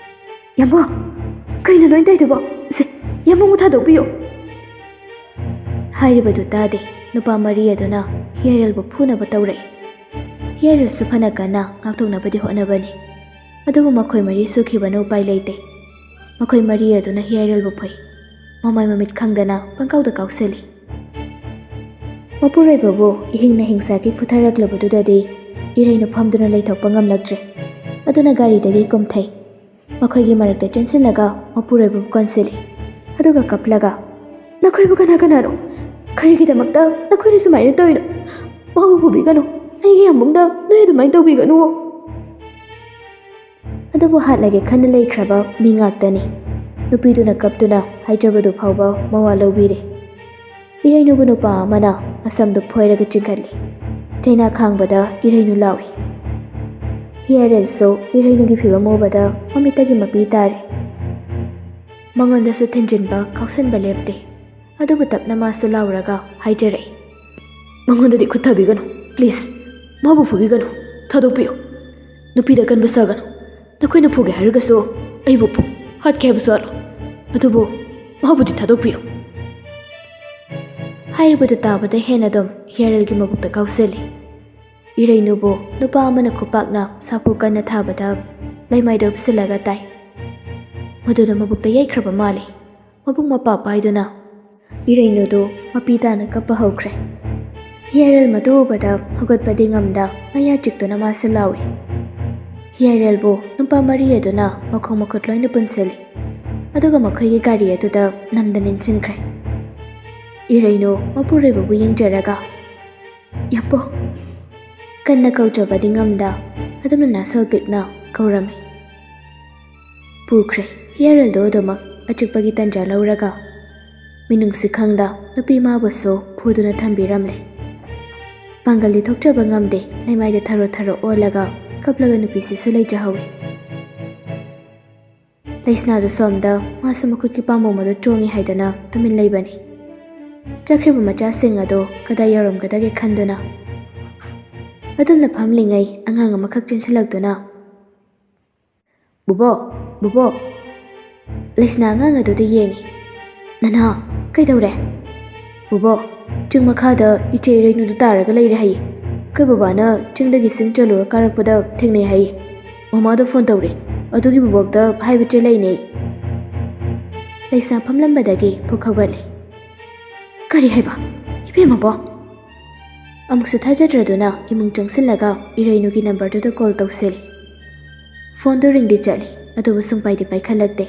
"ꯌꯥꯝꯕꯣ, ꯀꯩꯅꯣ ꯅꯣꯏ ꯇꯧꯏꯗꯨꯕꯣ? ꯁꯦ, ꯌꯥꯝꯕꯨꯡꯕꯨ ꯊꯥꯗꯣꯛꯄꯤꯌꯨ!" ꯍꯥꯏꯔꯤꯕꯗꯨ ꯇꯥꯗꯦ, ꯅꯨꯄꯥ ꯃꯔꯤ ꯑꯗꯨꯅ ꯍꯤꯌꯥꯏꯔꯦꯜꯕꯨ ꯐꯨꯅꯕ ꯇꯧꯔꯛꯏ꯫ ꯍꯤꯌꯥꯏꯔꯦꯜꯁꯨ ꯐꯅ ꯀꯟꯅ ꯉꯥꯛꯊꯣꯛꯅꯕꯗꯤ ꯍꯣꯠꯅꯕꯅꯤ, ꯑꯗꯨꯕꯨ ꯃꯈꯣꯏ ꯃꯔꯤ ꯁꯨꯈꯤꯕꯅ ꯎꯄꯥꯏ ꯂꯩꯇꯦ꯫ ꯃꯈꯣꯏ ꯃꯔꯤ ꯑꯗꯨꯅ ꯍꯤꯌꯥꯏꯔꯦꯜꯕꯨ ꯐꯨꯏ꯫ ꯃꯃꯥꯏ ꯃꯃꯤꯠ ꯈꯪꯗꯅ ꯄꯪꯀꯥꯎꯗ ꯀꯥꯎꯁꯤꯜꯂꯤ꯫ ꯃꯄꯨꯔꯣꯏꯕꯕꯨ ꯏꯍꯤꯡꯅ ꯍꯤꯡꯁꯥꯒꯤ ꯐꯨꯊꯔꯛꯂꯕꯗꯨꯗꯗꯤ ꯏꯔꯩꯅꯨ ꯐꯝꯗꯨꯅ ꯂꯩꯊꯣꯛꯄ ꯉꯝꯂꯛꯇ꯭ꯔꯦ꯫ ꯑꯗꯨꯅ ꯒꯥꯔꯤꯗꯒꯤ ꯀꯨꯝꯊꯩ꯫ ꯃꯈꯣꯏꯒꯤ ꯃꯔꯛꯇ ꯆꯦꯟꯁꯤꯜꯂꯒ ꯃꯄꯨꯔꯣꯏꯕꯕꯨ ꯀꯣꯟꯁꯤꯜꯂꯤ꯫ ꯑꯗꯨꯒ ꯀꯞꯂꯒ, "ꯅꯈꯣꯏꯕꯨ ꯀꯅꯥ ꯀꯅꯥꯅꯣ? ꯀꯔꯤꯒꯤꯗꯃꯛꯇ ꯅꯈꯣꯏꯅ ꯁꯨꯃꯥꯏꯅ ꯇꯧꯔꯤꯅꯣ? ꯃꯥꯕꯨ ꯐꯨꯕꯤꯒꯅꯨ꯫ ꯑꯩꯒꯤ ꯌꯥꯝꯕꯨꯡꯗ ꯅꯣꯏ ꯑꯗꯨꯃꯥꯏꯅ ꯇꯧꯕꯤꯒꯅꯨ!" ꯑꯗꯨꯕꯨ ꯍꯥꯠꯂꯒꯦ ꯈꯟꯅ ꯂꯩꯈ꯭ꯔꯕ ꯃꯤ ꯉꯥꯛꯇꯅꯤ꯫ ꯅꯨꯄꯤꯗꯨꯅ ꯀꯞꯇꯨꯅ ꯍꯥꯏꯖꯕꯗꯨ ꯐꯥꯎꯕ ꯃꯋꯥ ꯂꯧꯕꯤꯔꯦ꯫ ꯏꯔꯩꯅꯨꯕꯨ ꯅꯨꯄꯥ ꯑꯃꯅ ꯃꯁꯝꯗꯨ ꯐꯣꯏꯔꯒ ꯆꯤꯡꯈꯠꯂꯤ꯫ ꯆꯩꯅꯥ ꯈꯥꯡꯕꯗ ꯏꯔꯩꯅꯨ ꯂꯥꯎꯏ꯫ ꯍꯤꯌꯥꯏꯔꯦꯜꯁꯨ ꯏꯔꯩꯅꯨꯒꯤ ꯐꯤꯕꯝ ꯎꯕꯗ ꯃꯃꯤꯠꯇꯒꯤ ꯃꯄꯤ ꯇꯥꯔꯦ꯫ ꯃꯉꯣꯟꯗꯁꯨ ꯊꯤꯟꯖꯤꯟꯕ ꯀꯥꯎꯁꯟꯕ ꯂꯦꯞꯇꯦ꯫ ꯑꯗꯨꯕꯨ ꯇꯞꯅ ꯃꯥꯁꯨ ꯂꯥꯎꯔꯒ ꯍꯥꯏꯖꯔꯛꯏ, "ꯃꯉꯣꯟꯗꯗꯤ ꯈꯨꯠ ꯊꯥꯕꯤꯒꯅꯨ, please꯫ ꯃꯥꯕꯨ ꯐꯨꯕꯤꯒꯅꯨ, ꯊꯥꯗꯣꯛꯄꯤꯌꯨ꯫ ꯅꯨꯄꯤꯗ ꯀꯟꯕ ꯁꯥꯒꯅꯨ꯫ ꯅꯈꯣꯏꯅ ꯐꯨꯒꯦ ꯍꯥꯏꯔꯒꯁꯨ ꯑꯩꯕꯨ ꯐꯨ, ꯍꯥꯠꯀꯦ ꯍꯥꯏꯕꯁꯨ ꯍꯥꯠꯂꯣ꯫ ꯑꯗꯨꯕꯨ ꯃꯥꯕꯨꯗꯤ ꯊꯥꯗꯣꯛꯄꯤꯌꯨ"꯫ ꯍꯥꯏꯔꯤꯕꯗꯨ ꯇꯥꯕꯗ ꯍꯦꯟꯅ ꯑꯗꯨꯝ ꯍꯤꯌꯥꯔꯦꯜꯒꯤ ꯃꯕꯨꯛꯇ ꯀꯥꯎꯁꯤꯜꯂꯤ꯫ ꯏꯔꯩꯅꯨꯕꯨ ꯅꯨꯄꯥ ꯑꯃꯅ ꯈꯨꯄꯥꯛꯅ ꯁꯥꯐꯨ ꯀꯟꯅ ꯊꯥꯕꯗ ꯂꯩꯃꯥꯏꯗ ꯎꯞꯁꯤꯜꯂꯒ ꯇꯥꯏ꯫ ꯃꯗꯨꯗ ꯃꯕꯨꯛꯇ ꯌꯩꯈ꯭ꯔꯕ ꯃꯥꯜꯂꯤ꯫ ꯃꯕꯨꯛ ꯃꯄꯥ ꯄꯥꯏꯗꯨꯅ ꯏꯔꯩꯅꯨꯗꯨ ꯃꯄꯤ ꯇꯥꯅ ꯀꯞꯄ ꯍꯧꯈ꯭ꯔꯦ꯫ ꯍꯤꯌꯥꯔꯦꯜ ꯃꯗꯨ ꯎꯕꯗ ꯍꯧꯒꯠꯄꯗꯤ ꯉꯝꯗ ꯃꯌꯥ ꯆꯤꯛꯇꯨꯅ ꯃꯥꯁꯨ ꯂꯥꯎꯏ꯫ ꯍꯤꯌꯥꯔꯦꯜꯕꯨ ꯅꯨꯄꯥ ꯃꯔꯤ ꯑꯗꯨꯅ ꯃꯈꯣꯡ ꯃꯈꯨꯠ ꯂꯣꯏꯅ ꯄꯨꯟꯁꯤꯜꯂꯤ꯫ ꯑꯗꯨꯒ ꯃꯈꯣꯏꯒꯤ ꯒꯥꯔꯤ ꯑꯗꯨꯗ ꯅꯝꯗꯅ ꯏꯟꯁꯤꯟꯈ꯭ꯔꯦ꯫ ꯏꯔꯩꯅꯨ ꯃꯄꯨꯔꯣꯏꯕꯕꯨ ꯌꯦꯡꯖꯔꯒ, "ꯌꯥꯄꯣ!" ꯀꯟꯅ ꯀꯧꯖꯕꯗꯤ ꯉꯝꯗ ꯑꯗꯨꯝꯅ ꯅꯥꯁꯜ ꯄꯤꯛꯅ ꯀꯧꯔꯝꯃꯤ꯫ ꯄꯨꯈ꯭ꯔꯦ꯫ ꯍꯤꯌꯥꯔꯦꯜꯗꯣ ꯑꯗꯨꯃꯛ ꯑꯆꯤꯛꯄꯒꯤ ꯇꯟꯖꯥ ꯂꯧꯔꯒ ꯃꯤꯅꯨꯡꯁꯤ ꯈꯪꯗ ꯅꯨꯄꯤ ꯃꯥꯕꯨꯁꯨ ꯐꯨꯗꯨꯅ ꯊꯝꯕꯤꯔꯝꯂꯦ꯫ ꯄꯥꯡꯒꯜꯗꯤ ꯊꯣꯛꯆꯕ ꯉꯝꯗꯦ, ꯂꯩꯃꯥꯏꯗ ꯊꯔꯣ ꯊꯔꯣ ꯑꯣꯜꯂꯒ ꯀꯞꯂꯒ ꯅꯨꯄꯤꯁꯤꯁꯨ ꯂꯩꯖꯍꯧꯏ꯫ ꯂꯩꯁꯅꯥꯗꯨ ꯁꯣꯝꯗ ꯃꯥꯁꯨ ꯃꯈꯨꯠꯀꯤ ꯄꯥꯝꯕꯣꯝ ꯑꯗꯨ ꯆꯣꯡꯉꯤ ꯍꯥꯏꯗꯅ ꯇꯨꯃꯤꯟ ꯂꯩꯕꯅꯤ꯫ ꯆꯠꯈ꯭ꯔꯤꯕ ꯃꯆꯥꯁꯤꯡ ꯑꯗꯨ ꯀꯗꯥꯏ ꯌꯧꯔꯝꯒꯗꯒꯦ ꯈꯟꯗꯨꯅ ꯑꯗꯨꯝꯅ ꯐꯝꯂꯤꯉꯩ ꯑꯉꯥꯡ ꯑꯃꯈꯛ ꯆꯦꯟꯁꯤꯜꯂꯛꯇꯨꯅ, "ꯕꯨꯕꯣꯛ, ꯕꯨꯕꯣꯛ!" ꯂꯩꯁꯅꯥ ꯑꯉꯥꯡ ꯑꯗꯨꯗ ꯌꯦꯡꯉꯤ꯫ "ꯅꯅꯥ, ꯀꯩꯗꯧꯔꯦ?" "ꯕꯨꯕꯣꯛ, ꯆꯤꯡ ꯃꯈꯥꯗ ꯏꯆꯦ ꯏꯔꯩꯅꯨꯗꯨ ꯇꯥꯔꯒ ꯂꯩꯔꯦ ꯍꯥꯏꯌꯦ꯫ ꯑꯩꯈꯣꯏ ꯕꯕꯥꯅ ꯆꯤꯡꯗꯒꯤ ꯁꯤꯡ ꯆꯜꯂꯨꯔ ꯀꯥꯔꯛꯄꯗ ꯊꯦꯡꯅꯩ ꯍꯥꯏꯌꯦ꯫ ꯃꯃꯥꯗ ꯐꯣꯟ ꯇꯧꯔꯦ꯫ ꯑꯗꯨꯒꯤ ꯕꯨꯕꯣꯛꯇ ꯍꯥꯏꯕ ꯆꯦꯜꯂꯛꯏꯅꯦ ꯑꯩ꯫" ꯂꯩꯁꯅꯥ ꯐꯝꯂꯝꯕꯗꯒꯤ ꯄꯨꯛ ꯍꯧꯒꯠꯂꯦ꯫ "ꯀꯔꯤ ꯍꯥꯏꯕ? ꯏꯕꯦꯝꯃꯕꯣ?" ꯑꯃꯨꯛꯁꯨ ꯊꯥꯖꯗ꯭ꯔꯗꯨꯅ ꯏꯃꯨꯡ ꯆꯪꯁꯤꯜꯂꯒ ꯏꯔꯩꯅꯨꯒꯤ ꯅꯝꯕꯔꯗꯨꯗ ꯀꯣꯜ ꯇꯧꯁꯤꯜꯂꯤ꯫ ꯐꯣꯟꯗꯨ ꯔꯤꯡꯗꯤ ꯆꯠꯂꯤ, ꯑꯗꯨꯕꯨ ꯁꯨꯡꯄꯥꯏꯗꯤ ꯄꯥꯏꯈꯠꯂꯛꯇꯦ꯫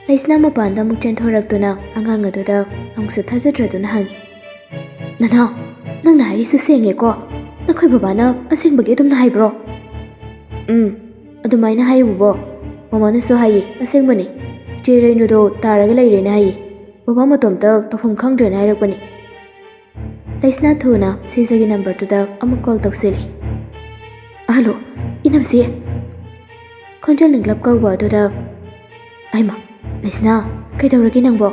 ꯂꯩꯁꯅꯥ ꯃꯄꯥꯟꯗ ꯑꯃꯨꯛ ꯆꯦꯟꯊꯣꯔꯛꯇꯨꯅ ꯑꯉꯥꯡ ꯑꯗꯨꯗ ꯑꯃꯨꯛꯁꯨ ꯊꯥꯖꯗ꯭ꯔꯗꯨꯅ ꯍꯪꯉꯤ, "ꯅꯅꯥꯎ, ꯅꯪꯅ ꯍꯥꯏꯔꯤꯁꯤ ꯁꯦꯡꯉꯦꯀꯣ? ꯅꯈꯣꯏ ꯕꯕꯥꯅ ꯑꯁꯦꯡꯕꯒꯤ ꯑꯗꯨꯝꯅ ꯍꯥꯏꯕ꯭ꯔꯣ?" "ꯎꯝ, ꯑꯗꯨꯃꯥꯏꯅ ꯍꯥꯏꯌꯦ ꯕꯨꯕꯣꯛ꯫ ꯃꯃꯥꯅꯁꯨ ꯍꯥꯏꯌꯦ, ꯑꯁꯦꯡꯕꯅꯤ꯫ ꯆꯦ ꯏꯔꯩꯅꯨꯗꯣ ꯇꯥꯔꯒ ꯂꯩꯔꯦꯅ ꯍꯥꯏꯌꯦ꯫ ꯕꯕꯥ ꯃꯇꯣꯝꯇ ꯇꯧꯐꯝ ꯈꯪꯗ꯭ꯔꯦꯅ ꯍꯥꯏꯔꯛꯄꯅꯤ꯫" ꯂꯩꯁꯅꯥ ꯊꯨꯅ ꯁꯤꯖꯒꯤ ꯅꯝꯕꯔꯗꯨꯗ ꯑꯃꯨꯛ ꯀꯣꯜ ꯇꯧꯁꯤꯜꯂꯤ꯫ "ꯍꯜꯂꯣ, ꯏꯅꯝꯁꯤ!" ꯈꯣꯟꯖꯦꯜ ꯅꯤꯡꯂꯞ ꯀꯧꯕ ꯑꯗꯨꯗ ꯑꯩꯃ, ꯂꯩꯁꯅꯥ, ꯀꯩꯗꯧꯔꯒꯦ ꯅꯪꯕꯣ?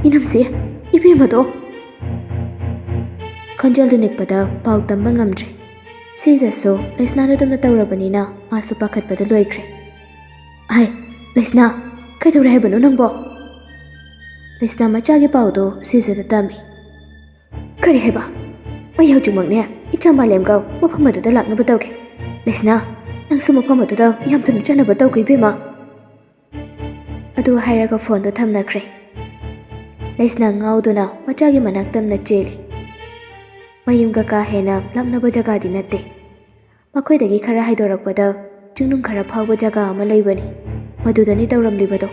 ꯏꯅꯝꯁꯤ, ꯏꯕꯦꯝꯃꯗꯣ꯫ ꯈꯣꯟꯖꯦꯜꯗꯨ ꯅꯤꯛꯄꯗ ꯄꯥꯎ ꯇꯝꯕ ꯉꯝꯗ꯭ꯔꯦ꯫ ꯁꯤꯖꯁꯨ ꯂꯩꯁꯅꯥꯅ ꯑꯗꯨꯝꯅ ꯇꯧꯔꯕꯅꯤꯅ ꯃꯥꯁꯨ ꯄꯥꯈꯠꯄꯗ ꯂꯣꯏꯈ꯭ꯔꯦ꯫ "ꯍꯥꯏ, ꯂꯩꯁꯅꯥ, ꯀꯩꯗꯧꯔꯦ ꯍꯥꯏꯕꯅꯣ ꯅꯪꯕꯣ?" ꯂꯩꯁꯅꯥ ꯃꯆꯥꯒꯤ ꯄꯥꯎꯗꯣ ꯁꯤꯖꯗ ꯇꯝꯃꯤ꯫ "ꯀꯔꯤ ꯍꯥꯏꯕ? ꯑꯩ ꯍꯧꯖꯤꯛꯃꯛꯅꯦ ꯏꯆꯥ ꯃꯥꯂꯦꯝꯒ ꯃꯐꯝ ꯑꯗꯨꯗ ꯂꯥꯛꯅꯕ ꯇꯧꯒꯦ꯫ ꯂꯩꯁꯅꯥ, ꯅꯪꯁꯨ ꯃꯐꯝ ꯑꯗꯨꯗ ꯌꯥꯝ ꯊꯨꯅ ꯆꯠꯅꯕ ꯇꯧꯈꯣ ꯏꯕꯦꯝꯃ꯫" ꯑꯗꯨ ꯍꯥꯏꯔꯒ ꯐꯣꯟꯗꯣ ꯊꯝꯅꯈ꯭ꯔꯦ꯫ ꯂꯩꯁꯅꯥ ꯉꯥꯎꯗꯨꯅ ꯃꯆꯥꯒꯤ ꯃꯅꯥꯛ ꯇꯝꯅ ꯆꯦꯜꯂꯤ꯫ ꯃꯌꯨꯝꯒ ꯀꯥ ꯍꯦꯟꯅ ꯂꯥꯞꯅꯕ ꯖꯒꯥꯗꯤ ꯅꯠꯇꯦ꯫ ꯃꯈꯣꯏꯗꯒꯤ ꯈꯔ ꯍꯥꯏꯗꯣꯔꯛꯄꯗ ꯆꯤꯡꯅꯨꯡ ꯈꯔ ꯐꯥꯎꯕ ꯖꯒꯥ ꯑꯃ ꯂꯩꯕꯅꯤ꯫ ꯃꯗꯨꯗꯅꯤ ꯇꯧꯔꯝꯂꯤꯕꯗꯣ꯫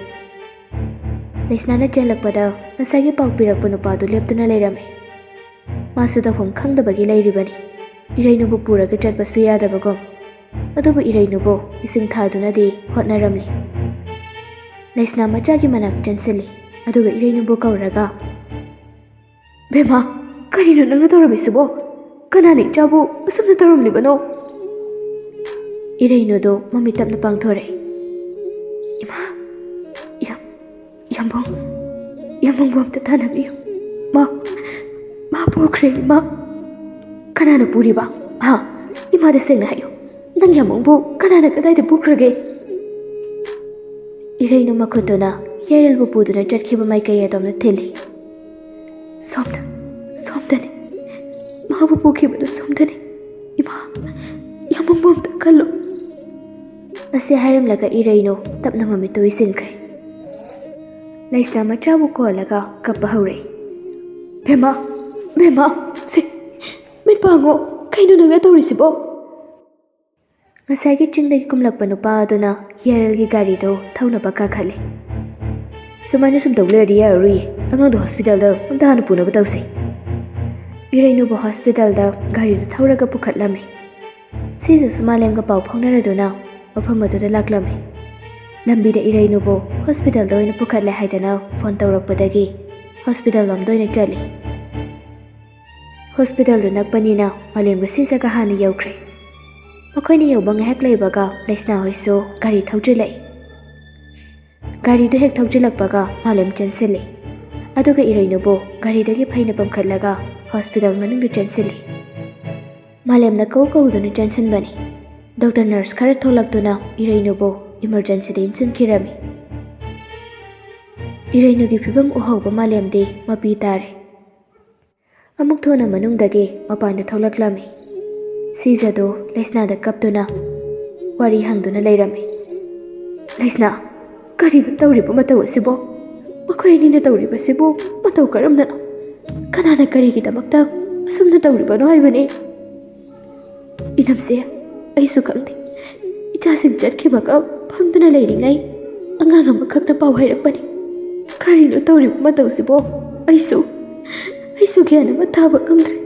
ꯂꯩꯁꯅꯥꯅ ꯆꯦꯜꯂꯛꯄꯗ ꯉꯁꯥꯏꯒꯤ ꯄꯥꯎ ꯄꯤꯔꯛꯄ ꯅꯨꯄꯥꯗꯨ ꯂꯦꯞꯇꯨꯅ ꯂꯩꯔꯝꯃꯤ꯫ ꯃꯥꯁꯨ ꯇꯧꯐꯝ ꯈꯪꯗꯕꯒꯤ ꯂꯩꯔꯤꯕꯅꯤ꯫ ꯏꯔꯩꯅꯨꯕꯨ ꯄꯨꯔꯒ ꯆꯠꯄꯁꯨ ꯌꯥꯗꯕꯒꯨꯝ꯫ ꯑꯗꯨꯕꯨ ꯏꯔꯩꯅꯨꯕꯨ ꯏꯁꯤꯡ ꯊꯥꯗꯨꯅꯗꯤ ꯍꯣꯠꯅꯔꯝꯂꯤ꯫ ꯂꯩꯁꯅꯥ ꯃꯆꯥꯒꯤ ꯃꯅꯥꯛ ꯆꯪꯁꯤꯜꯂꯤ꯫ ꯑꯗꯨꯒ ꯏꯔꯩꯅꯨꯕꯨ ꯀꯧꯔꯒ, "ꯕꯦꯝꯃ, ꯀꯔꯤꯅꯣ ꯅꯪꯅ ꯇꯧꯔꯝꯃꯤꯁꯤꯕꯣ? ꯀꯅꯥꯅ ꯏꯆꯥꯕꯨ ꯑꯁꯨꯝꯅ ꯇꯧꯔꯝꯂꯤꯕꯅꯣ?" ꯏꯔꯩꯅꯨꯗꯣ ꯃꯃꯤꯠ ꯇꯞꯅ ꯄꯥꯡꯊꯣꯔꯛꯏ꯫ "ꯏꯃꯥ, ꯌꯥꯝ, ꯌꯥꯝꯕꯨꯡ, ꯌꯥꯝꯕꯨꯡꯕꯨ ꯑꯝꯇ ꯇꯥꯟꯅꯕꯤꯌꯨ꯫ ꯃꯥ, ꯃꯥ ꯄꯨꯈ꯭ꯔꯦ, ꯏꯃꯥ꯫" "ꯀꯅꯥꯅ ꯄꯨꯔꯤꯕ? ꯍꯥ? ꯏꯃꯥꯗ ꯁꯦꯡꯅ ꯍꯥꯏꯌꯨ꯫ ꯅꯪ ꯌꯥꯝꯕꯨꯡꯕꯨ ꯀꯅꯥꯅ ꯀꯗꯥꯏꯗ ꯄꯨꯈ꯭ꯔꯒꯦ?" ꯏꯔꯩꯅꯨ ꯃꯈꯨꯠꯇꯨꯅ ꯌꯥꯏꯔꯦꯜꯕꯨ ꯄꯨꯗꯨꯅ ꯆꯠꯈꯤꯕ ꯃꯥꯏꯀꯩ ꯑꯗꯣꯝꯗ ꯊꯤꯜꯂꯤ꯫ "ꯁꯣꯝꯗ, ꯁꯣꯝꯗꯅꯤ꯫ ꯃꯥꯕꯨ ꯄꯨꯈꯤꯕꯗꯨ ꯁꯣꯝꯗꯅꯤ꯫ ꯏꯃꯥ, ꯌꯥꯝꯕꯨꯡꯕꯨ ꯑꯝꯇ ꯈꯜꯂꯨ꯫" ꯑꯁꯤ ꯍꯥꯏꯔꯝꯂꯒ ꯏꯔꯩꯅꯨ ꯇꯞꯅ ꯃꯃꯤꯠꯇꯨ ꯎꯏꯁꯤꯟꯈ꯭ꯔꯦ꯫ ꯂꯩꯁꯅꯥ ꯃꯆꯥꯕꯨ ꯀꯣꯜꯂꯒ ꯀꯞꯄ ꯍꯧꯔꯛꯏ꯫ "ꯕꯦꯝꯃ, ꯕꯦꯝꯃ, ꯁꯤ, ꯃꯤꯠ ꯄꯥꯡꯉꯣ, ꯀꯩꯅꯣ ꯅꯪꯅ ꯇꯧꯔꯤꯁꯤꯕꯣ?" ꯉꯁꯥꯏꯒꯤ ꯆꯤꯡꯗꯒꯤ ꯀꯨꯝꯂꯛꯄ ꯅꯨꯄꯥ ꯑꯗꯨꯅ ꯌꯥꯏꯔꯦꯜꯒꯤ ꯒꯥꯔꯤꯗꯨ ꯊꯧꯅꯕ ꯀꯥꯈꯠꯂꯤ꯫ "ꯁꯨꯃꯥꯏꯅ ꯁꯨꯝ ꯇꯧ ꯂꯩꯔꯗꯤ ꯌꯥꯔꯔꯣꯏꯌꯦ꯫ ꯑꯉꯥꯡꯗꯣ ꯍꯣꯁꯄꯤꯇꯥꯜꯗ ꯑꯝꯇ ꯍꯥꯟꯅ ꯄꯨꯅꯕ ꯇꯧꯁꯤ꯫" ꯏꯔꯩꯅꯨꯕꯨ ꯍꯣꯁꯄꯤꯇꯥꯜꯗ ꯒꯥꯔꯤꯗꯨ ꯊꯧꯔꯒ ꯄꯨꯈꯠꯂꯝꯃꯤ꯫ ꯁꯤꯖꯁꯨ ꯃꯥꯂꯦꯝꯒ ꯄꯥꯎ ꯐꯥꯎꯅꯔꯗꯨꯅ ꯃꯐꯝ ꯑꯗꯨꯗ ꯂꯥꯛꯂꯝꯃꯤ꯫ ꯂꯝꯕꯤꯗ ꯏꯔꯩꯅꯨꯕꯨ ꯍꯣꯁꯄꯤꯇꯥꯜꯗ ꯑꯣꯏꯅ ꯄꯨꯈꯠꯂꯦ ꯍꯥꯏꯗꯅ ꯐꯣꯟ ꯇꯧꯔꯛꯄꯗꯒꯤ ꯍꯣꯁꯄꯤꯇꯥꯜ ꯂꯣꯝꯗ ꯑꯣꯏꯅ ꯆꯠꯂꯤ꯫ ꯍꯣꯁꯄꯤꯇꯥꯜꯗꯨ ꯅꯛꯄꯅꯤꯅ ꯃꯥꯂꯦꯝꯒ ꯁꯤꯖꯒ ꯍꯥꯟꯅ ꯌꯧꯈ꯭ꯔꯦ꯫ ꯃꯈꯣꯏꯅ ꯌꯧꯕ ꯉꯥꯏꯍꯥꯛ ꯂꯩꯕꯒ ꯂꯩꯁꯅꯥ ꯍꯣꯏꯁꯨ ꯒꯥꯔꯤ ꯊꯧꯖꯤꯜꯂꯛꯏ꯫ ꯒꯥꯔꯤꯗꯨ ꯍꯦꯛ ꯊꯧꯖꯤꯜꯂꯛꯄꯒ ꯃꯥꯂꯦꯝ ꯆꯦꯟꯁꯤꯜꯂꯤ꯫ ꯑꯗꯨꯒ ꯏꯔꯩꯅꯨꯕꯨ ꯒꯥꯔꯤꯗꯒꯤ ꯐꯩꯅ ꯄꯝꯈꯠꯂꯒ ꯍꯣꯁꯄꯤꯇꯥꯜ ꯃꯅꯨꯡꯗ ꯆꯦꯟꯁꯤꯜꯂꯤ꯫ ꯃꯥꯂꯦꯝꯅ ꯀꯧ ꯀꯧꯗꯨꯅ ꯆꯦꯟꯁꯤꯟꯕꯅꯤ꯫ ꯗꯣꯛꯇꯔ ꯅꯔꯁ ꯈꯔ ꯊꯣꯛꯂꯛꯇꯨꯅ ꯏꯔꯩꯅꯨꯕꯨ ꯏꯃꯔꯖꯦꯟꯁꯤꯗ ꯏꯟꯁꯤꯟꯈꯤꯔꯝꯃꯤ꯫ ꯏꯔꯩꯅꯨꯒꯤ ꯐꯤꯕꯝ ꯎꯍꯧꯕ ꯃꯥꯂꯦꯝꯗꯤ ꯃꯄꯤ ꯇꯥꯔꯦ꯫ ꯑꯃꯨꯛ ꯊꯨꯅ ꯃꯅꯨꯡꯗꯒꯤ ꯃꯄꯥꯟꯗ ꯊꯣꯛꯂꯛꯂꯝꯃꯤ꯫ ꯁꯤꯖꯗꯨ ꯂꯩꯁꯅꯥꯗ ꯀꯞꯇꯨꯅ ꯋꯥꯔꯤ ꯍꯪꯗꯨꯅ ꯂꯩꯔꯝꯃꯤ꯫ "ꯂꯩꯁꯅꯥ, ꯀꯔꯤꯅꯣ ꯇꯧꯔꯤꯕ ꯃꯇꯧ ꯑꯁꯤꯕꯣ? ꯃꯈꯣꯏ ꯑꯅꯤꯅ ꯇꯧꯔꯤꯕꯁꯤꯕꯨ ꯃꯇꯧ ꯀꯔꯝꯅꯅꯣ? ꯀꯅꯥꯅ ꯀꯔꯤꯒꯤꯗꯃꯛꯇ ꯑꯁꯨꯝꯅ ꯇꯧꯔꯤꯕꯅꯣ ꯍꯥꯏꯕꯅꯤ?" "ꯏꯅꯝꯁꯦ, ꯑꯩꯁꯨ ꯈꯪꯗꯦ꯫ ꯏꯆꯥꯁꯤꯡ ꯆꯠꯈꯤꯕꯒ ꯐꯝꯗꯨꯅ ꯂꯩꯔꯤꯉꯩ ꯑꯉꯥꯡ ꯑꯃꯈꯛꯅ ꯄꯥꯎ ꯍꯥꯏꯔꯛꯄꯅꯤ꯫ ꯀꯔꯤꯅꯣ ꯇꯧꯔꯤꯕ ꯃꯇꯧꯁꯤꯕꯣ? ꯑꯩꯁꯨ, ꯑꯩꯁꯨ ꯒ꯭ꯌꯥꯟ ꯑꯃ ꯇꯥꯕ ꯉꯝꯗ꯭ꯔꯦ꯫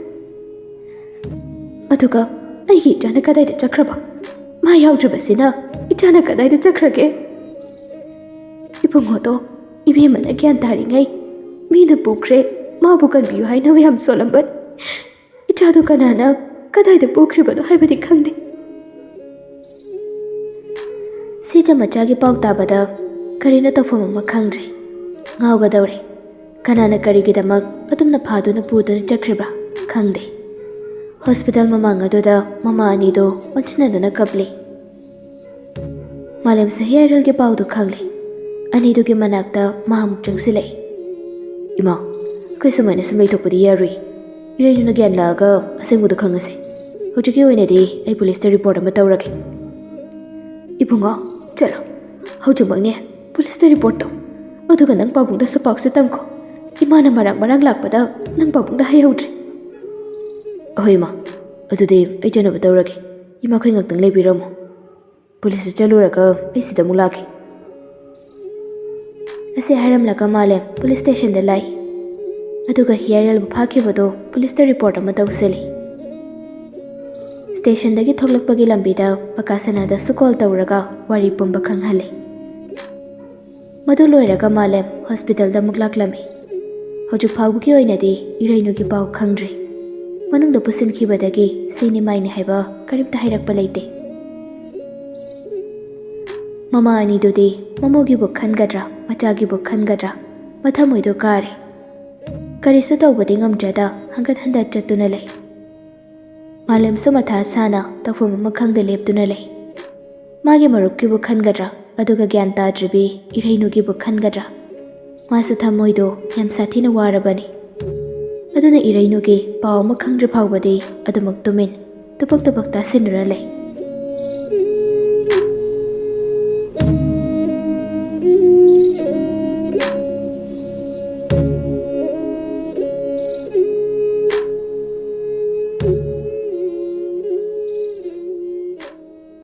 ꯑꯗꯨꯒ ꯑꯩꯒꯤ ꯏꯆꯥꯅ ꯀꯗꯥꯏꯗ ꯆꯠꯈ꯭ꯔꯕ? ꯃꯥ ꯌꯥꯎꯗ꯭ꯔꯤꯕꯁꯤꯅ ꯏꯆꯥꯅ ꯀꯗꯥꯏꯗ ꯆꯠꯈ꯭ꯔꯒꯦ?" "ꯏꯕꯨꯡꯉꯣꯗꯣ ꯏꯕꯦꯝꯃꯅ ꯒ꯭ꯌꯥꯟ ꯇꯥꯔꯤꯉꯩ ꯃꯤꯅ ꯄꯨꯈ꯭ꯔꯦ, ꯃꯥꯕꯨ ꯀꯟꯕꯤꯌꯨ ꯍꯥꯏꯅ ꯃꯌꯥꯝ ꯁꯣꯜꯂꯝꯕꯅꯤ꯫ ꯏꯆꯥꯗꯨ ꯀꯅꯥꯅ ꯀꯗꯥꯏꯗ ꯄꯨꯈ꯭ꯔꯤꯕꯅꯣ ꯍꯥꯏꯕꯗꯤ ꯈꯪꯗꯦ꯫" ꯁꯤꯖ ꯃꯆꯥꯒꯤ ꯄꯥꯎ ꯇꯥꯕꯗ ꯀꯔꯤꯅꯣ ꯇꯧꯐꯝ ꯑꯃ ꯈꯪꯗ꯭ꯔꯦ꯫ ꯉꯥꯎꯒꯗꯧꯔꯦ꯫ ꯀꯅꯥꯅ ꯀꯔꯤꯒꯤꯗꯃꯛ ꯑꯗꯨꯝꯅ ꯐꯥꯗꯨꯅ ꯄꯨꯗꯨꯅ ꯆꯠꯈ꯭ꯔꯤꯕ꯭ꯔꯥ ꯈꯪꯗꯦ꯫ ꯍꯣꯁꯄꯤꯇꯥꯜ ꯃꯃꯥꯡ ꯑꯗꯨꯗ ꯃꯃꯥ ꯑꯅꯤꯗꯨ ꯑꯣꯟꯁꯤꯟꯅꯗꯨꯅ ꯀꯞꯂꯤ꯫ ꯃꯥꯂꯦꯝꯁꯨ ꯍꯤꯌꯥꯔꯦꯜꯒꯤ ꯄꯥꯎꯗꯨ ꯈꯪꯂꯦ꯫ ꯑꯅꯤꯗꯨꯒꯤ ꯃꯅꯥꯛꯇ ꯃꯥ ꯑꯃꯨꯛ ꯆꯪꯁꯤꯜꯂꯛꯏ꯫ "ꯏꯃꯥ, ꯑꯩꯈꯣꯏ ꯁꯨꯃꯥꯏꯅ ꯁꯨꯝ ꯂꯩꯊꯣꯛꯄꯗꯤ ꯌꯥꯔꯨꯏ꯫ ꯏꯔꯩꯅꯨꯅ ꯒ꯭ꯌꯥꯟ ꯂꯥꯛꯑꯒ ꯑꯁꯦꯡꯕꯗꯨ ꯈꯪꯉꯁꯤ꯫ ꯍꯧꯖꯤꯛꯀꯤ ꯑꯣꯏꯅꯗꯤ ꯑꯩ ꯄꯨꯂꯤꯁꯇ ꯔꯤꯄꯣꯔꯠ ꯑꯃ ꯇꯧꯔꯒꯦ꯫" "ꯏꯕꯨꯡꯉꯣ, ꯆꯠꯂꯣ꯫ ꯍꯧꯖꯤꯛꯃꯛꯅꯦ ꯄꯨꯂꯤꯁꯇ ꯔꯤꯄꯣꯔꯠ ꯇꯧ꯫ ꯑꯗꯨꯒ ꯅꯪ ꯄꯥꯕꯨꯡꯗꯁꯨ ꯄꯥꯎꯁꯦ ꯇꯝꯈꯣ꯫ ꯏꯃꯥꯅ ꯃꯔꯥꯡ ꯃꯔꯥꯡ ꯂꯥꯛꯄꯗ ꯅꯪ ꯄꯥꯕꯨꯡꯗ ꯍꯥꯏꯍꯧꯗ꯭ꯔꯦ꯫" "ꯑꯍꯣꯏ ꯏꯃꯥ, ꯑꯗꯨꯗꯤ ꯑꯩ ꯆꯠꯅꯕ ꯇꯧꯔꯒꯦ꯫ ꯏꯃꯥꯈꯣꯏ ꯉꯥꯛꯇꯪ ꯂꯩꯕꯤꯔꯝꯃꯣ꯫ ꯄꯨꯂꯤꯁꯇ ꯆꯠꯂꯨꯔꯒ ꯑꯩ ꯁꯤꯗ ꯑꯃꯨꯛ ꯂꯥꯛꯀꯦ꯫" ꯑꯁꯤ ꯍꯥꯏꯔꯝꯂꯒ ꯃꯥꯂꯦꯝ ꯄꯨꯂꯤꯁ ꯁ꯭ꯇꯦꯁꯟꯗ ꯂꯥꯛꯏ꯫ ꯑꯗꯨꯒ ꯍꯤꯌꯥꯔꯦꯜꯕꯨ ꯐꯥꯈꯤꯕꯗꯨ ꯄꯨꯂꯤꯁꯇ ꯔꯤꯄꯣꯔꯠ ꯑꯃ ꯇꯧꯁꯤꯜꯂꯤ꯫ ꯁ꯭ꯇꯦꯁꯟꯗꯒꯤ ꯊꯣꯛꯂꯛꯄꯒꯤ ꯂꯝꯕꯤꯗ ꯄꯀꯥꯁꯅꯥꯗꯁꯨ ꯀꯣꯜ ꯇꯧꯔꯒ ꯋꯥꯔꯤ ꯄꯨꯝꯕ ꯈꯪꯍꯜꯂꯤ꯫ ꯃꯗꯨ ꯂꯣꯏꯔꯒ ꯃꯥꯂꯦꯝ ꯍꯣꯁꯄꯤꯇꯥꯜꯗ ꯑꯃꯨꯛ ꯂꯥꯛꯂꯝꯃꯤ꯫ ꯍꯧꯖꯤꯛ ꯐꯥꯎꯕꯒꯤ ꯑꯣꯏꯅꯗꯤ ꯏꯔꯩꯅꯨꯒꯤ ꯄꯥꯎ ꯈꯪꯗ꯭ꯔꯤ꯫ ꯃꯅꯨꯡꯗ ꯄꯨꯁꯤꯟꯈꯤꯕꯗꯒꯤ ꯁꯤꯅꯤ ꯃꯥꯏꯅꯤ ꯍꯥꯏꯕ ꯀꯔꯤꯝꯇ ꯍꯥꯏꯔꯛꯄ ꯂꯩꯇꯦ꯫ ꯃꯃꯥ ꯑꯅꯤꯗꯨꯗꯤ ꯃꯃꯧꯒꯤꯕꯨ ꯈꯟꯒꯗ꯭ꯔꯥ, ꯃꯆꯥꯒꯤꯕꯨ ꯈꯟꯒꯗ꯭ꯔꯥ, ꯃꯊꯃꯣꯏꯗꯣ ꯀꯥꯔꯦ꯫ ꯀꯔꯤꯁꯨ ꯇꯧꯕꯗꯤ ꯉꯝꯗ꯭ꯔꯗ ꯍꯪꯒꯠ ꯍꯟꯗ ꯆꯠꯇꯨꯅ ꯂꯩ꯫ ꯃꯥꯂꯦꯝꯁꯨ ꯃꯊꯥ ꯁꯥꯅ ꯇꯧꯐꯝ ꯑꯃ ꯈꯪꯗ ꯂꯦꯞꯇꯨꯅ ꯂꯩ꯫ ꯃꯥꯒꯤ ꯃꯔꯨꯞꯀꯤꯕꯨ ꯈꯟꯒꯗ꯭ꯔꯥ, ꯑꯗꯨꯒ ꯒ꯭ꯌꯥꯟ ꯇꯥꯗ꯭ꯔꯤꯕꯤ ꯏꯔꯩꯅꯨꯒꯤꯕꯨ ꯈꯟꯒꯗ꯭ꯔꯥ? ꯃꯥꯁꯨ ꯊꯃꯣꯏꯗꯣ ꯌꯥꯝ ꯁꯥꯊꯤꯅ ꯋꯥꯔꯕꯅꯤ꯫ ꯑꯗꯨꯅ ꯏꯔꯩꯅꯨꯒꯤ ꯄꯥꯎ ꯑꯃ ꯈꯪꯗ꯭ꯔꯤ ꯐꯥꯎꯕꯗꯤ ꯑꯗꯨꯃꯛ ꯇꯨꯃꯤꯟ ꯇꯨꯄꯛ ꯇꯨꯄꯛ ꯇꯥꯁꯤꯟꯗꯨꯅ ꯂꯩ꯫